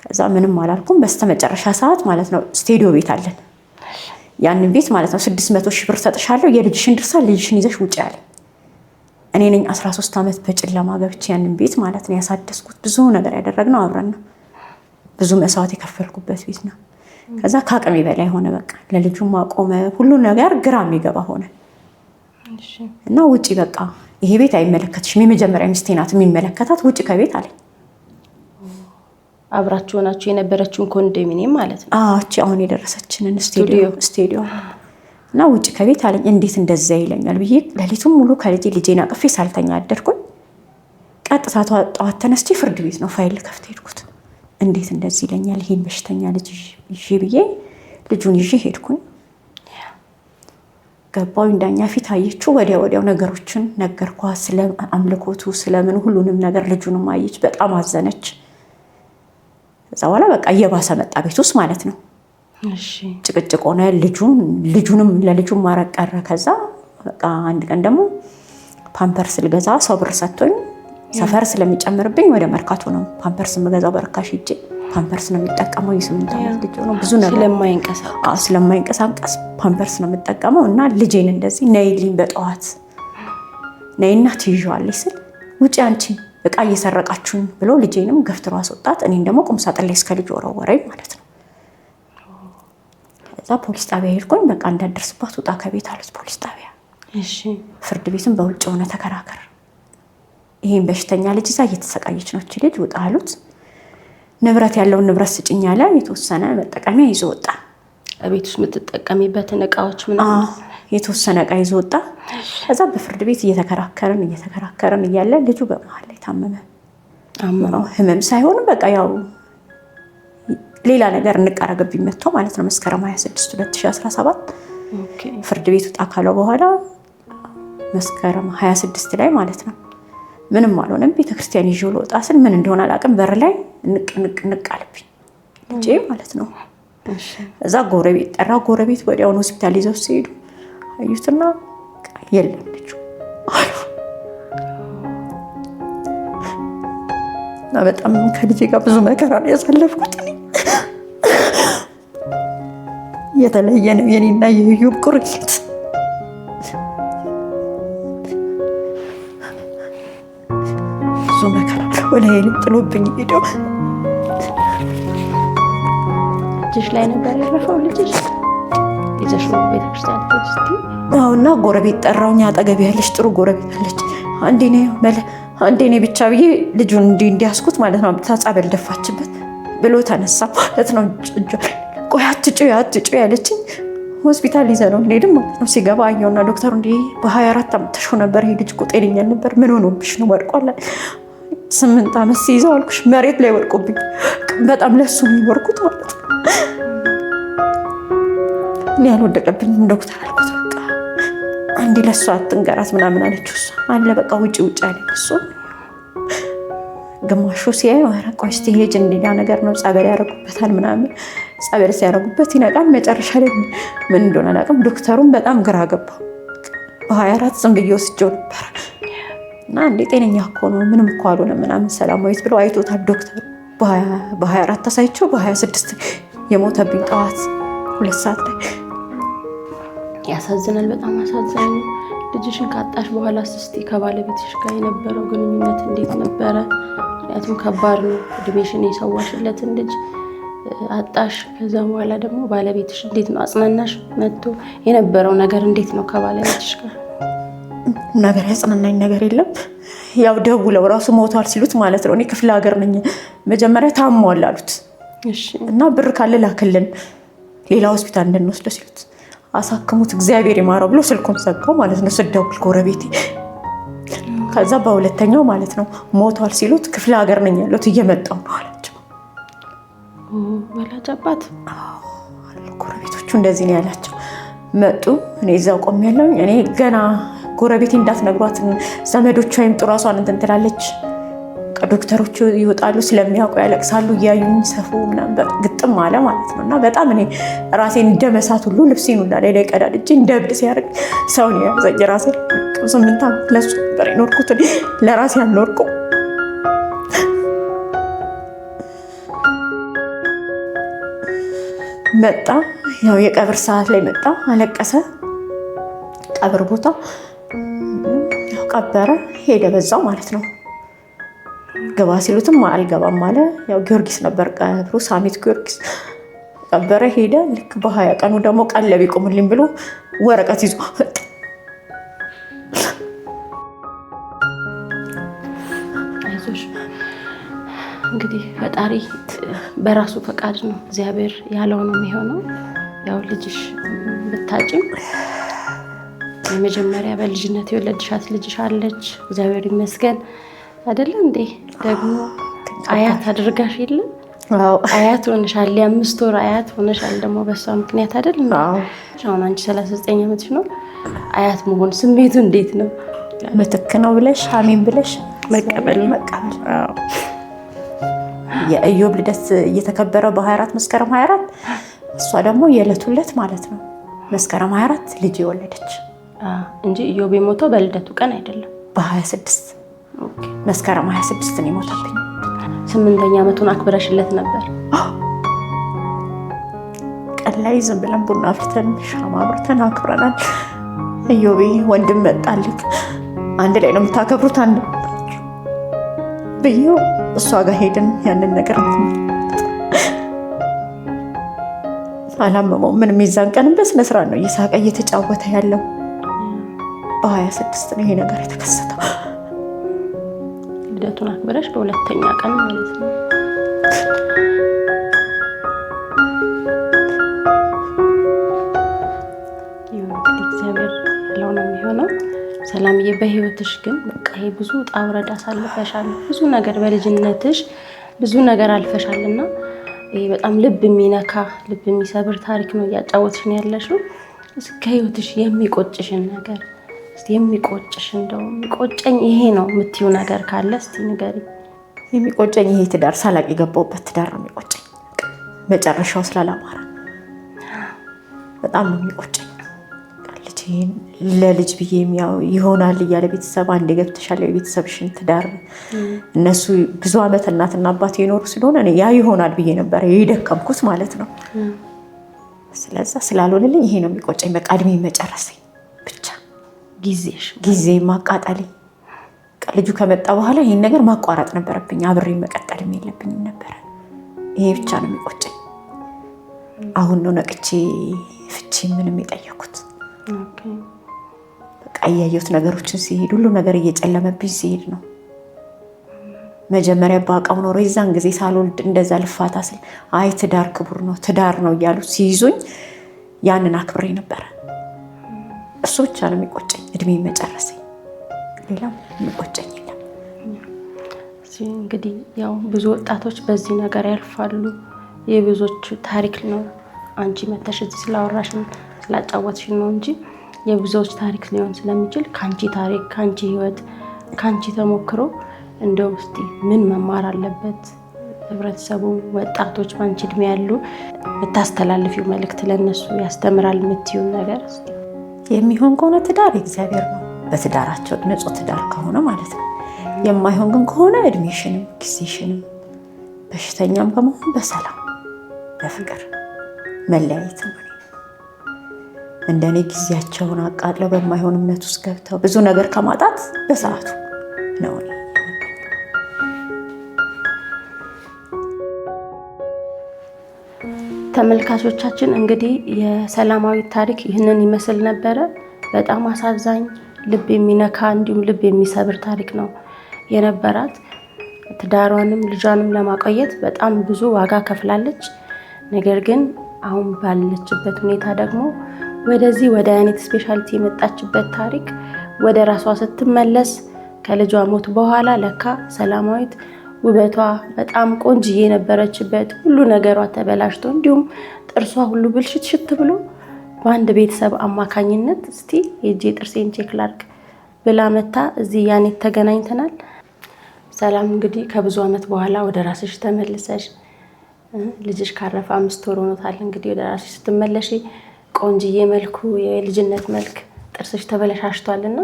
ከዛ ምንም አላልኩም። በስተመጨረሻ ሰዓት ማለት ነው ስቴዲዮ ቤት አለን። ያንን ቤት ማለት ነው 600 ሺህ ብር ሰጥሻለሁ፣ የልጅሽን ድርሻ ልጅሽን ይዘሽ ውጪ አለኝ። እኔ ነኝ 13 ዓመት በጨለማ ገብቼ ያንን ቤት ማለት ነው ያሳደስኩት። ብዙ ነገር ያደረግነው አብረን ነው። ብዙ መስዋዕት የከፈልኩበት ቤት ነው። ከዛ ከአቅሜ በላይ ሆነ። በቃ ለልጁም አቆመ፣ ሁሉ ነገር ግራ የሚገባ ሆነ እና ውጪ በቃ ይሄ ቤት አይመለከትሽም፣ የመጀመሪያ ሚስቴ ናት የሚመለከታት፣ ውጪ ከቤት አለኝ።
አብራችሁ ሆናችሁ የነበረችውን ኮንዶሚኒየም ማለት ነው።
አዎ እቺ አሁን የደረሰችንን ስቱዲዮ እና ውጭ ከቤት አለኝ። እንዴት እንደዛ ይለኛል ብዬ ሌሊቱን ሙሉ ከልጄ ልጄን አቅፌ ሳልተኛ አደርኩኝ። ቀጥታ ጠዋት ተነስቼ ፍርድ ቤት ነው ፋይል ከፍት ሄድኩት። እንዴት እንደዚህ ይለኛል ይሄን በሽተኛ ልጅ ይዤ ብዬ ልጁን ይዤ ሄድኩኝ። ገባሁኝ ዳኛ ፊት አየችው። ወዲያው ነገሮችን ነገርኳት፣ ስለ አምልኮቱ ስለምን ሁሉንም ነገር። ልጁንም አየች፣ በጣም አዘነች። ከዛ በኋላ በቃ እየባሰ መጣ ቤት ውስጥ ማለት ነው። ጭቅጭቅ ሆነ። ልጁንም ለልጁም ማረቅ ቀረ። ከዛ በቃ አንድ ቀን ደግሞ ፓምፐርስ ልገዛ ሰው ብር ሰጥቶኝ ሰፈር ስለሚጨምርብኝ ወደ መርካቶ ነው ፓምፐርስ የምገዛው። በርካሽ ሂጄ ፓምፐርስ ነው የሚጠቀመው። የ8 ዓመት ልጅ ነው፣ ብዙ ነገር ስለማይንቀሳቀስ ፓምፐርስ ነው የምጠቀመው። እና ልጄን እንደዚህ ነይልኝ በጠዋት ነይና ትይዣዋለች ስል ውጪ አንቺ እቃ እየሰረቃችሁኝ ብሎ ልጄንም ገፍትሮ አስወጣት። እኔን ደግሞ ቁም ሳጥን ላይ እስከ ልጅ ወረወረኝ ማለት ነው። ከዛ ፖሊስ ጣቢያ ሄድኩኝ። በቃ እንዳደርስባት ውጣ ከቤት አሉት ፖሊስ ጣቢያ። ፍርድ ቤትም በውጭ ሆነ ተከራከር፣ ይሄን በሽተኛ ልጅ ይዛ እየተሰቃየች ነው ልጅ ውጣ አሉት። ንብረት ያለውን ንብረት ስጭኝ አለ። የተወሰነ መጠቀሚያ ይዞ ወጣ።
ቤት ውስጥ የምትጠቀሚበትን እቃዎች ምናምን
የተወሰነ እቃ ይዞ ወጣ። ከዛ በፍርድ ቤት እየተከራከርን እያለ ልጁ በመሀል ላይ ታመመ። ህመም ሳይሆን በቃ ያው ሌላ ነገር እንቃረገብኝ መጥቶ ማለት ነው። መስከረም 26 2017 ፍርድ ቤት ውጣ ካለው በኋላ መስከረም 26 ላይ ማለት ነው ምንም አልሆነም። ቤተክርስቲያን ይዤው ልወጣ ስል ምን እንደሆነ አላውቅም፣ በር ላይ ንቅ ንቅ ንቅ አለብኝ ልጄ ማለት ነው። እዛ ጎረቤት ጠራ። ጎረቤት ወዲያውኑ ሆስፒታል ይዘው ሲሄዱ አዩትና የለም ልጁ አሉ። እና በጣም ከልጄ ጋር ብዙ መከራ ነው ያሳለፍኩት። የተለየ ነው የኔና የህዩብ ቁርኝት። ብዙ መከራ ወላሂ ጥሎብኝ ሄደው።
እጅሽ ላይ ነበር ያረፈው ልጅሽ? ይዘሽ ነው ቤተክርስቲያን ስትይ?
አዎ። እና ጎረቤት ጠራውኝ። አጠገቤ ያለች ጥሩ ጎረቤት አለች። አንዴ እኔ ብቻ ብዬ ልጁን እንዲህ እንዲያስኩት ማለት ነው። ጸበል ደፋችበት ብሎ ተነሳ ማለት ነው። ቆይ አትጩ አትጩ ያለችኝ ሆስፒታል ይዘነው እንሄድም ማለት ነው። ሲገባ አየውና ዶክተሩ እንዲህ በ24 አምጥተሽው ነበር፣ ይሄ ልጅ እኮ ጤነኛ ነበር፣ ምን ሆኖብሽ ነው ወድቋል? 8 ዓመት ሲይዘው አልኩሽ መሬት ላይ ወድቆብኝ፣ በጣም ለሱ ነው የወርኩት ማለት ነው። እኔ አልወደቀብኝም ዶክተር አልኩት። በቃ አንዴ ለእሷ አትንገራት ምናምን አለችው። እሷ አለ በቃ ውጭ ውጭ አለኝ እሱ። ግማሹ ሲያዩ ኧረ ቆይ እስኪ ሂጅ እንዲያ ነገር ነው ጸበል ያደርጉበታል ምናምን፣ ጸበል ሲያደርጉበት ይነቃል። መጨረሻ ላይ ምን እንደሆነ አላውቅም። ዶክተሩም በጣም ግራ ገባው። በ24 ዝም ብዬ ወስጄው ነበር እና እንዴ ጤነኛ እኮ ነው ምንም እኮ አልሆነም ምናምን ሰላማዊት ብለው አይቶታል ዶክተሩ። በ24 ተሳይቼው በ26 የሞተብኝ ጠዋት 2 ሰዓት ላይ።
ያሳዝናል። በጣም አሳዛኝ ነው። ልጅሽን ካጣሽ በኋላ እስቲ ከባለቤትሽ ጋር የነበረው ግንኙነት እንዴት ነበረ? ምክንያቱም ከባድ ነው። እድሜሽን የሰዋሽለትን ልጅ አጣሽ። ከዛ በኋላ ደግሞ ባለቤትሽ እንዴት ነው አጽናናሽ? መጥቶ የነበረው ነገር እንዴት ነው ከባለቤትሽ ጋር?
ነገር ያጽናናኝ ነገር የለም። ያው ደውለው ራሱ ሞቷል ሲሉት ማለት ነው። እኔ ክፍለ ሀገር ነኝ። መጀመሪያ ታሟል አሉት እና ብር ካለ ላክልን ሌላ ሆስፒታል እንድንወስደው ሲሉት አሳክሙት እግዚአብሔር ይማረው ብሎ ስልኩን ዘጋው ማለት ነው። ስደውል ጎረቤቴ ከዛ በሁለተኛው ማለት ነው ሞቷል ሲሉት ክፍለ ሀገር ነኝ ያለሁት እየመጣሁ ነው አላቸው።
ወላጅ አባት
ጎረቤቶቹ እንደዚህ ነው ያላቸው። መጡ። እኔ እዛው ቆሜያለሁኝ። እኔ ገና ጎረቤቴ እንዳትነግሯት ዘመዶቿ ይምጡ እራሷን እንትን ትላለች። ዶክተሮቹ ይወጣሉ ስለሚያውቁ ያለቅሳሉ፣ እያዩኝ ሰፉ ምናምን ግጥም አለ ማለት ነው። እና በጣም እኔ ራሴን እንደመሳት ሁሉ ልብሴን ሁላ ላይ ቀዳድጄ እንደ እብድ ሲያደርግ ሰውን የያዘኝ ራሴን 8 ዓመት ለሱ ነበር የኖርኩት፣ ለራሴ አልኖርኩም። መጣ ያው የቀብር ሰዓት ላይ መጣ፣ አለቀሰ። ቀብር ቦታ ያው ቀበረ፣ ሄደ በዛው ማለት ነው። ገባ ሲሉትም አልገባም አለ። ያው ጊዮርጊስ ነበር ቀብሩ፣ ሳሚት ጊዮርጊስ ቀበረ፣ ሄደ። ልክ በ20 ቀኑ ደግሞ ቀለብ ይቁምልኝ ብሎ ወረቀት ይዞ መጣ።
አይዞሽ፣ እንግዲህ ፈጣሪ በራሱ ፈቃድ ነው፣ እግዚአብሔር ያለው ነው የሚሆነው። ያው ልጅሽ ብታጭም የመጀመሪያ በልጅነት የወለድሻት ልጅሽ አለች፣ እግዚአብሔር ይመስገን አይደለ እንዴ? ደግሞ አያት አድርጋሽ የለም አያት ሆነሻል። የ5 ወር አያት ሆነሻል ደግሞ በሷ ምክንያት አይደል? አሁን አንቺ 39 ዓመትሽ ነው። አያት መሆን ስሜቱ እንዴት ነው?
ምትክ ነው ብለሽ አሜን ብለሽ
መቀበል
መቀበል። የኢዮብ ልደት እየተከበረ በ24 መስከረም 24 እሷ ደግሞ የዕለቱ ዕለት ማለት ነው መስከረም 24 ልጅ የወለደች
እንጂ ኢዮብ የሞተው በልደቱ ቀን አይደለም።
በ26 መስከረም 26 ነው የሞተብኝ።
8ኛ ዓመቱን አክብረሽለት ነበር።
ቀን ላይ ዝም ብለን ቡና አፍልተን ሻማ አብርተን አክብረናል። ኢዮቤ ወንድም መጣልክ አንድ ላይ ነው የምታከብሩት አንድ ብዬው እሷ ጋር ሄድን። ያንን ነገር አላመመው ምንም። የዛን ቀንም በስነ ስርዓት ነው እየሳቀ እየተጫወተ ያለው። በ26 ነው ይሄ ነገር የተከሰተው።
ልደቱን አክብረሽ በሁለተኛ ቀን ማለት ነው። ይሁን እግዚአብሔር ያለው ነው የሚሆነው። ሰላምዬ በህይወትሽ ግን በቃ ይሄ ብዙ ውጣ ውረድ አሳልፈሻል። ብዙ ነገር በልጅነትሽ ብዙ ነገር አልፈሻልና ይሄ በጣም ልብ የሚነካ ልብ የሚሰብር ታሪክ ነው እያጫወትሽን ያለሽው። እስከ ህይወትሽ የሚቆጭሽን ነገር እስቲ የሚቆጭሽ እንደው የሚቆጨኝ ይሄ ነው የምትይው ነገር ካለ እስቲ ንገሪኝ።
የሚቆጨኝ ይሄ ትዳር ሳላቅ የገባሁበት ትዳር ነው የሚቆጨኝ። መጨረሻው ስላላማረ በጣም ነው የሚቆጨኝ። ልጄን ለልጅ ብዬ ይሆናል እያለ ቤተሰብ አንዴ ገብተሻል የቤተሰብሽን ትዳር እነሱ ብዙ ዓመት እናትና አባት የኖሩ ስለሆነ ያ ይሆናል ብዬ ነበር የደከምኩት ማለት ነው። ስለዛ ስላልሆነልኝ ይሄ ነው የሚቆጨኝ። በቃ እድሜ መጨረሰኝ ብቻ ጊዜ ማቃጠሌ። ልጁ ከመጣ በኋላ ይሄን ነገር ማቋረጥ ነበረብኝ። አብሬ መቀጠልም የለብኝም ነበረ። ይሄ ብቻ ነው የሚቆጨኝ። አሁን ነው ነቅቼ ፍቺ ምንም የጠየኩት። በቃ እያየሁት ነገሮችን ሲሄድ ሁሉ ነገር እየጨለመብኝ ሲሄድ ነው። መጀመሪያ ባውቀው ኖሮ የዛን ጊዜ ሳልወልድ እንደዛ ልፋታ ስል አይ ትዳር ክቡር ነው ትዳር ነው እያሉ ሲይዙኝ ያንን አክብሬ ነበረ። እሱ ብቻ ነው የሚቆጨኝ፣ እድሜ መጨረሰኝ። ሌላም የሚቆጨኝ የለም።
እንግዲህ ያው ብዙ ወጣቶች በዚህ ነገር ያልፋሉ። የብዙዎች ታሪክ ነው። አንቺ መተሽ እዚህ ስላወራሽን ስላጫወትሽን ነው እንጂ የብዙዎች ታሪክ ሊሆን ስለሚችል ካንቺ ታሪክ ካንቺ ህይወት ካንቺ ተሞክሮ እንደው እስቲ ምን መማር አለበት ህብረተሰቡ፣ ወጣቶች ባንቺ እድሜ ያሉ የምታስተላልፊው መልእክት ለነሱ ያስተምራል የምትይው ነገር እስቲ?
የሚሆን ከሆነ ትዳር እግዚአብሔር ነው። በትዳራቸው ንጹህ ትዳር ከሆነ ማለት ነው። የማይሆን ግን ከሆነ እድሜሽንም ጊዜሽንም በሽተኛም ከመሆን በሰላም በፍቅር መለያየት ነው። እንደኔ ጊዜያቸውን አቃጥለው በማይሆን እምነት ውስጥ ገብተው ብዙ ነገር ከማጣት በሰዓቱ ነው።
ተመልካቾቻችን እንግዲህ የሰላማዊት ታሪክ ይህንን ይመስል ነበረ። በጣም አሳዛኝ ልብ የሚነካ እንዲሁም ልብ የሚሰብር ታሪክ ነው የነበራት። ትዳሯንም ልጇንም ለማቆየት በጣም ብዙ ዋጋ ከፍላለች። ነገር ግን አሁን ባለችበት ሁኔታ ደግሞ ወደዚህ ወደ ያኔት ስፔሻሊቲ የመጣችበት ታሪክ ወደ ራሷ ስትመለስ ከልጇ ሞት በኋላ ለካ ሰላማዊት ውበቷ በጣም ቆንጅዬ የነበረችበት ሁሉ ነገሯ ተበላሽቶ እንዲሁም ጥርሷ ሁሉ ብልሽት ሽት ብሎ በአንድ ቤተሰብ አማካኝነት እስቲ ሄጄ ጥርሴን check ላድርግ ብላ መታ እዚህ ያኔት ተገናኝተናል። ሰላም እንግዲህ ከብዙ ዓመት በኋላ ወደ ራስሽ ተመልሰሽ ልጅሽ ካረፈ 5 ወር ሆኖታል። እንግዲህ ወደ ራስሽ ስትመለሺ ቆንጅዬ መልኩ የልጅነት መልክ ጥርስሽ ተበለሻሽቷልና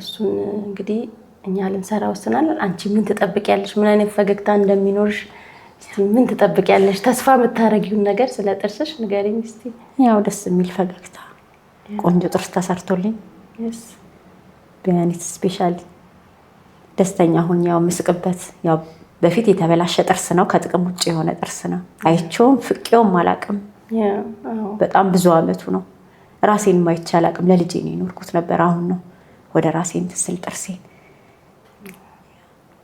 እሱን እንግዲህ እኛ ልንሰራ ወስናል። አንቺ ምን ትጠብቂያለሽ? ምን አይነት ፈገግታ እንደሚኖርሽ እስቲ ምን ትጠብቂያለሽ? ተስፋ የምታረጊውን ነገር ስለ ጥርስሽ ንገሪኝ እስቲ።
ያው ደስ የሚል ፈገግታ፣ ቆንጆ ጥርስ ተሰርቶልኝ በያኔት ስፔሻል ደስተኛ ሁኝ ያው ምስቅበት። ያው በፊት የተበላሸ ጥርስ ነው፣ ከጥቅም ውጭ የሆነ ጥርስ ነው። አይቼውም ፍቄውም አላውቅም። በጣም ብዙ አመቱ ነው። ራሴን ማይቼ አላውቅም። ለልጄ ነው የኖርኩት ነበር። አሁን ነው ወደ ራሴን ትስል ጥርሴን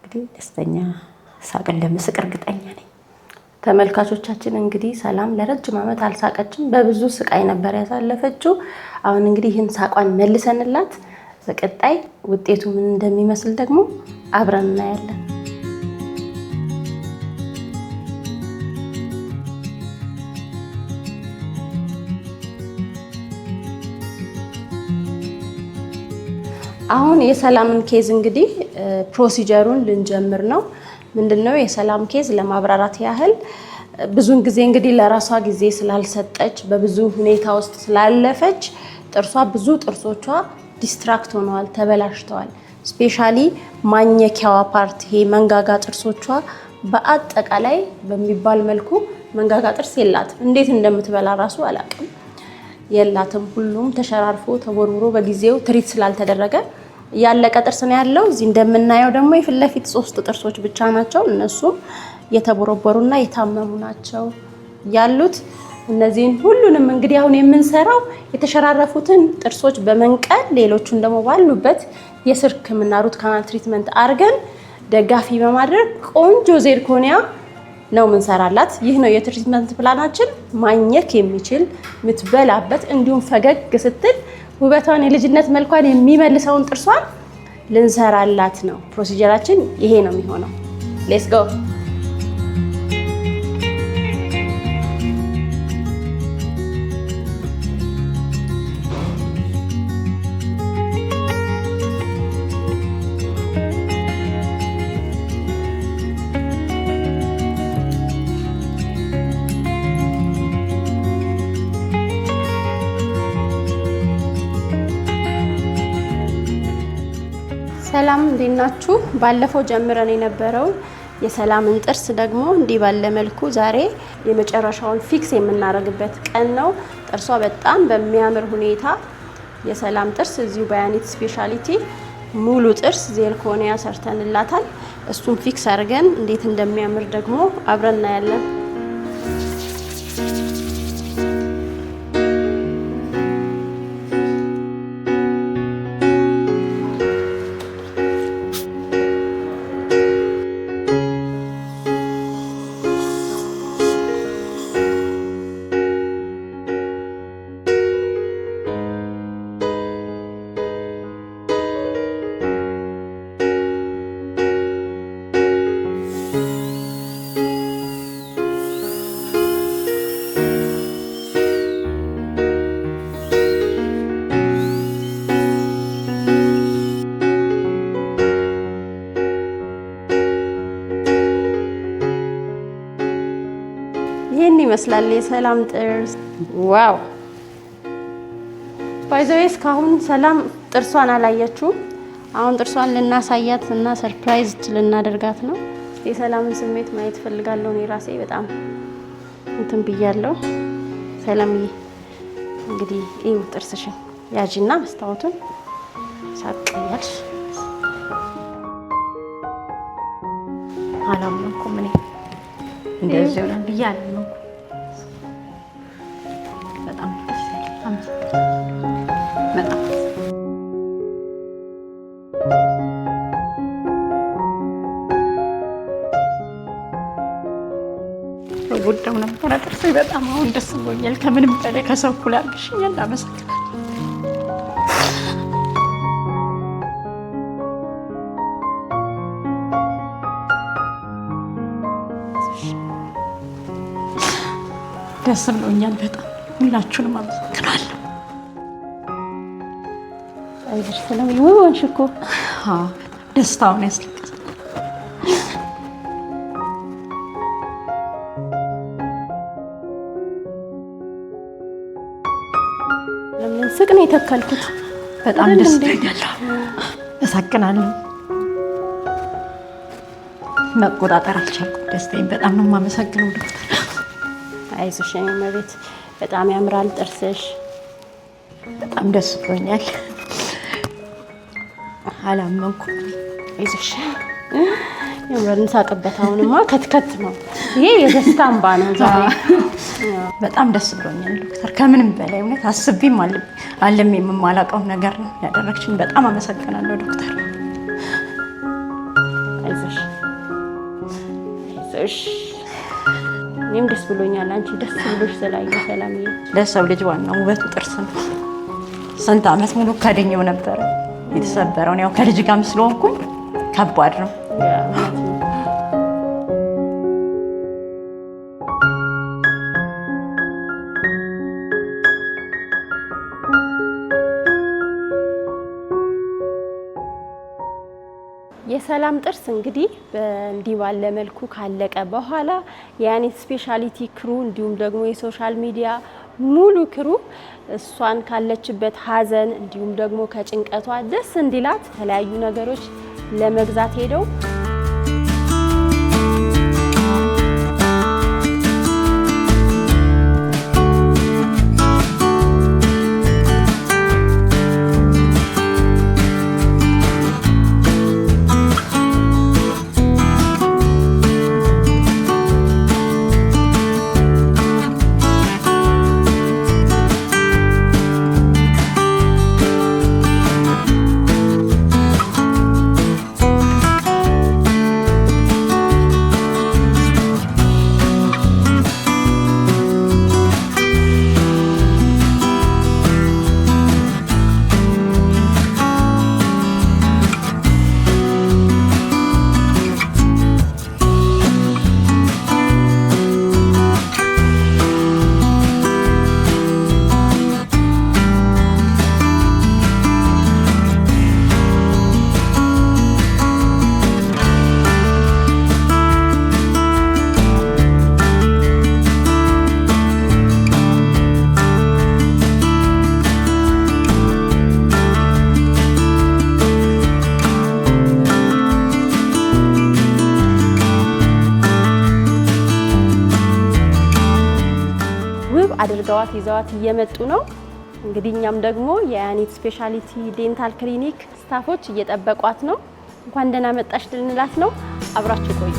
እንግዲህ ደስተኛ ሳቅ እንደምስቅ እርግጠኛ ነኝ።
ተመልካቾቻችን እንግዲህ ሰላም ለረጅም ዓመት አልሳቀችም። በብዙ ስቃይ ነበር ያሳለፈችው። አሁን እንግዲህ ይህን ሳቋን መልሰንላት በቀጣይ ውጤቱ ምን እንደሚመስል ደግሞ አብረን እናያለን። አሁን የሰላምን case እንግዲህ procedure ኡን ልንጀምር ነው። ምንድነው የሰላም case ለማብራራት ያህል፣ ብዙን ጊዜ እንግዲህ ለራሷ ጊዜ ስላልሰጠች፣ በብዙ ሁኔታ ውስጥ ስላለፈች ጥርሷ፣ ብዙ ጥርሶቿ destruct ሆነዋል፣ ተበላሽተዋል። Specially ማኘኪያዋ part፣ ይሄ መንጋጋ ጥርሶቿ፣ በአጠቃላይ በሚባል መልኩ መንጋጋ ጥርስ የላትም። እንዴት እንደምትበላ ራሱ አላውቅም። የላትም። ሁሉም ተሸራርፎ ተቦርብሮ በጊዜው treat ስላልተደረገ ያለቀ ጥርስ ነው ያለው። እዚህ እንደምናየው ደግሞ የፊት ለፊት ሶስት ጥርሶች ብቻ ናቸው። እነሱም የተቦረቦሩና የታመሙ ናቸው ያሉት። እነዚህን ሁሉንም እንግዲህ አሁን የምንሰራው የተሸራረፉትን ጥርሶች በመንቀል፣ ሌሎቹን ደግሞ ባሉበት የስር ሕክምና root canal treatment አድርገን ደጋፊ በማድረግ ቆንጆ zirconia ነው ምንሰራላት። ይህ ነው የ treatment plan ኣችን። ማኘክ የሚችል፣ ምትበላበት፣ እንዲሁም ፈገግ ስትል ውበቷን የልጅነት መልኳን የሚመልሰውን ጥርሷን ልንሰራላት ነው። Procedure ኣችን ይሄ ነው የሚሆነው። Let's go። ሰላም፣ እንዴት ናችሁ? ባለፈው ጀምረን የነበረውን የሰላምን ጥርስ ደግሞ እንዲህ ባለ መልኩ ዛሬ የመጨረሻውን fix የምናደርግበት ቀን ነው። ጥርሷ በጣም በሚያምር ሁኔታ፣ የሰላም ጥርስ እዚሁ በያኔት specialty ሙሉ ጥርስ zirconia ሰርተንላታል። እሱን fix አድርገን እንዴት እንደሚያምር ደግሞ አብረን እናያለን። ይህን ይመስላል የሰላም ጥርስ። Wow! By the way እስካሁን ሰላም ጥርሷን አላየችውም። አሁን ጥርሷን ልናሳያት እና surprise ልናደርጋት ነው። የሰላምን ስሜት ማየት ፈልጋለሁ። እኔ ራሴ በጣም እንትን ብያለሁ። ሰላምዬ፣ እንግዲህ ይኸው ጥርስሽን ያጂና መስታወቱን ሳቅ እያልሽ።
አላመንኩም። እኔ እንደዚህ ይሆናል ብዬ አላመንኩም። በጣም ደስ ያለኝ፣ አመሰግናለሁ። በጣም። ጎዳው ነበረ ጥርሴ በጣም። አሁን ደስ ብሎኛል። ከምንም በላይ ከሰው እኩል አድርገሽኛል። አመሰግናለሁ። ደስ ብሎኛል በጣም፣ ሁላችሁንም አመሰግናለሁ።
አይዞሽ ሰላምዬ፣ ውብ ሆንሽ እኮ።
አዎ፣ ደስታውን ያስለቅሳል።
ለምን ስቅ ነው የተከልኩት።
በጣም
አይደል
ደስ
እንዴ?
ብሎኛል። አመሰግናለሁ። መቆጣጠር አልቻልኩም ደስታዬን። በጣም ነው የማመሰግነው ዶክተር።
አይዞሽ የኔ እመቤት፣ በጣም ያምራል ጥርስሽ።
በጣም ደስ ብሎኛል። አላመንኩም።
አይዞሽ፣ ያምራል። እንሳቅበት። አሁንማ ከትከት ነው ይሄ፣ የደስታ እንባ ነው ዛሬ።
በጣም ደስ ብሎኛል ዶክተር። ከምንም በላይ እውነት አስቤም አልሜም የማላውቀውን ነገር ነው ያደረግሽኝ። በጣም አመሰግናለሁ ዶክተር።
አይዞሽ። አይዞሽ፣ እኔም ደስ ብሎኛል። አንቺ ደስ ብሎሽ ስላየሁ ሰላምዬ።
ለሰው ልጅ ዋናው ውበቱ ጥርስ ነው። ስንት ዓመት ሙሉ ካድኘው ነበረ የተሰበረውን። ያው ከልጅ ጋርም ስለሆንኩኝ ከባድ ነው።
የሰላም ጥርስ እንግዲህ እንዲህ ባለ መልኩ ካለቀ በኋላ የያኔት specialty crew እንዲሁም ደግሞ የ social media ሙሉ crew እሷን ካለችበት ሀዘን እንዲሁም ደግሞ ከጭንቀቷ ደስ እንዲላት የተለያዩ ነገሮች ለመግዛት ሄደው ውብ አድርገዋት ይዘዋት እየመጡ ነው። እንግዲህ እኛም ደግሞ የያኔት specialty dental clinic staff ኦች እየጠበቋት ነው። እንኳን ደህና መጣሽ ልንላት ነው። አብራችሁ ቆዩ።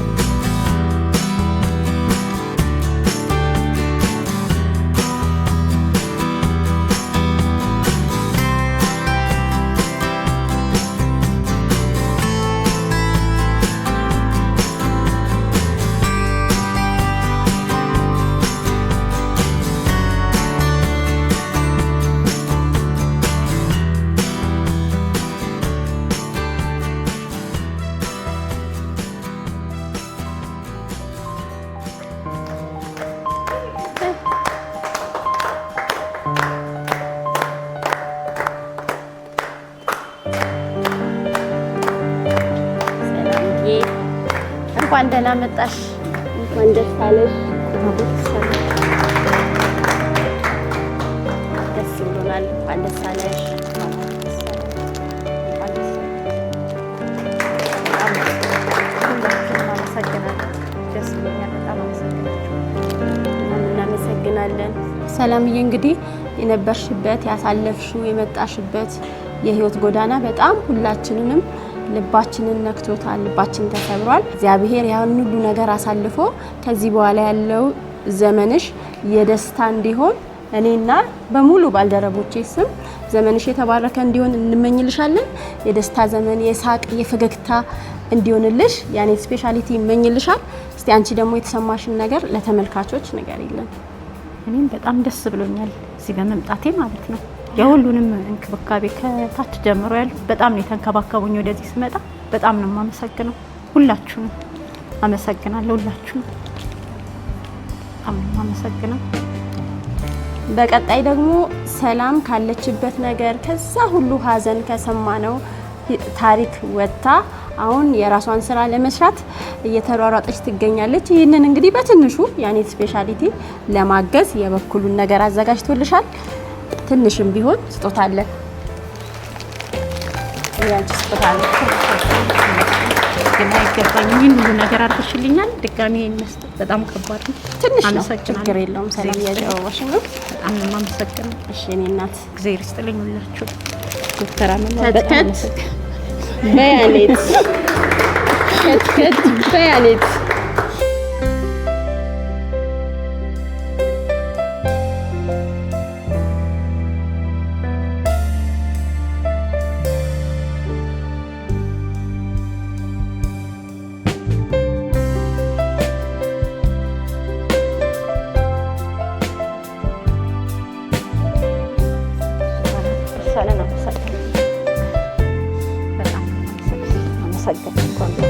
ሰላምዬ እንኳን ደህና መጣሽ። እንኳን ደስ አለሽ። ደስ ብሎናል። እንኳን ደስ አለሽ።
ሁላችሁንም አመሰግናለሁ። ደስ ብሎኛል። በጣም አመሰግናለሁ።
እናመሰግናለን። ሰላምዬ እንግዲህ የነበርሽበት ያሳለፍሽው የመጣሽበት የህይወት ጎዳና በጣም ሁላችንንም ልባችንን ነክቶታል። ልባችን ተሰብሯል። እግዚአብሔር ያን ሁሉ ነገር አሳልፎ ከዚህ በኋላ ያለው ዘመንሽ የደስታ እንዲሆን እኔና በሙሉ ባልደረቦቼ ስም ዘመንሽ የተባረከ እንዲሆን እንመኝልሻለን። የደስታ ዘመን፣ የሳቅ የፈገግታ እንዲሆንልሽ ያኔት specialty ይመኝልሻል። እስቲ አንቺ ደግሞ የተሰማሽን ነገር ለተመልካቾች ንገሪልን።
እኔም በጣም ደስ ብሎኛል እዚህ በመምጣቴ ማለት ነው። የሁሉንም እንክብካቤ ከታች ጀምሮ ያሉት በጣም ነው የተንከባከቡኝ። ወደዚህ ስመጣ በጣም ነው የማመሰግነው። ሁላችሁንም አመሰግናለሁ። ሁላችሁንም በጣም ነው የማመሰግነው።
በቀጣይ ደግሞ ሰላም ካለችበት ነገር ከዛ ሁሉ ሀዘን ከሰማነው ታሪክ ወጥታ አሁን የራሷን ስራ ለመስራት እየተሯሯጠች ትገኛለች። ይህንን እንግዲህ በትንሹ ያኔት specialty ለማገዝ የበኩሉን ነገር አዘጋጅቶልሻል። ትንሽም ቢሆን ስጦታ አለ። ያንቺ ስጦታ ነው።
ግን አይገባኝም። ይህን ሁሉ ነገር አድርገሽልኛል። ድጋሚ መስጠት በጣም ከባድ ነው።
ትንሽ ነው፣
አመሰግናለሁ።
ችግር የለውም። ሰላም እያጨዋወሽ ነው።
በጣም ነው የማመሰግነው።
እሺ የእኔ እናት
እግዚአብሔር ይስጥልኝ ሁላችሁ። ዶክተር አመማ በጣም
ከትከት
አመሰግናለሁ።
በያኔት ከትከት በያኔት።
አመሰግናለሁ።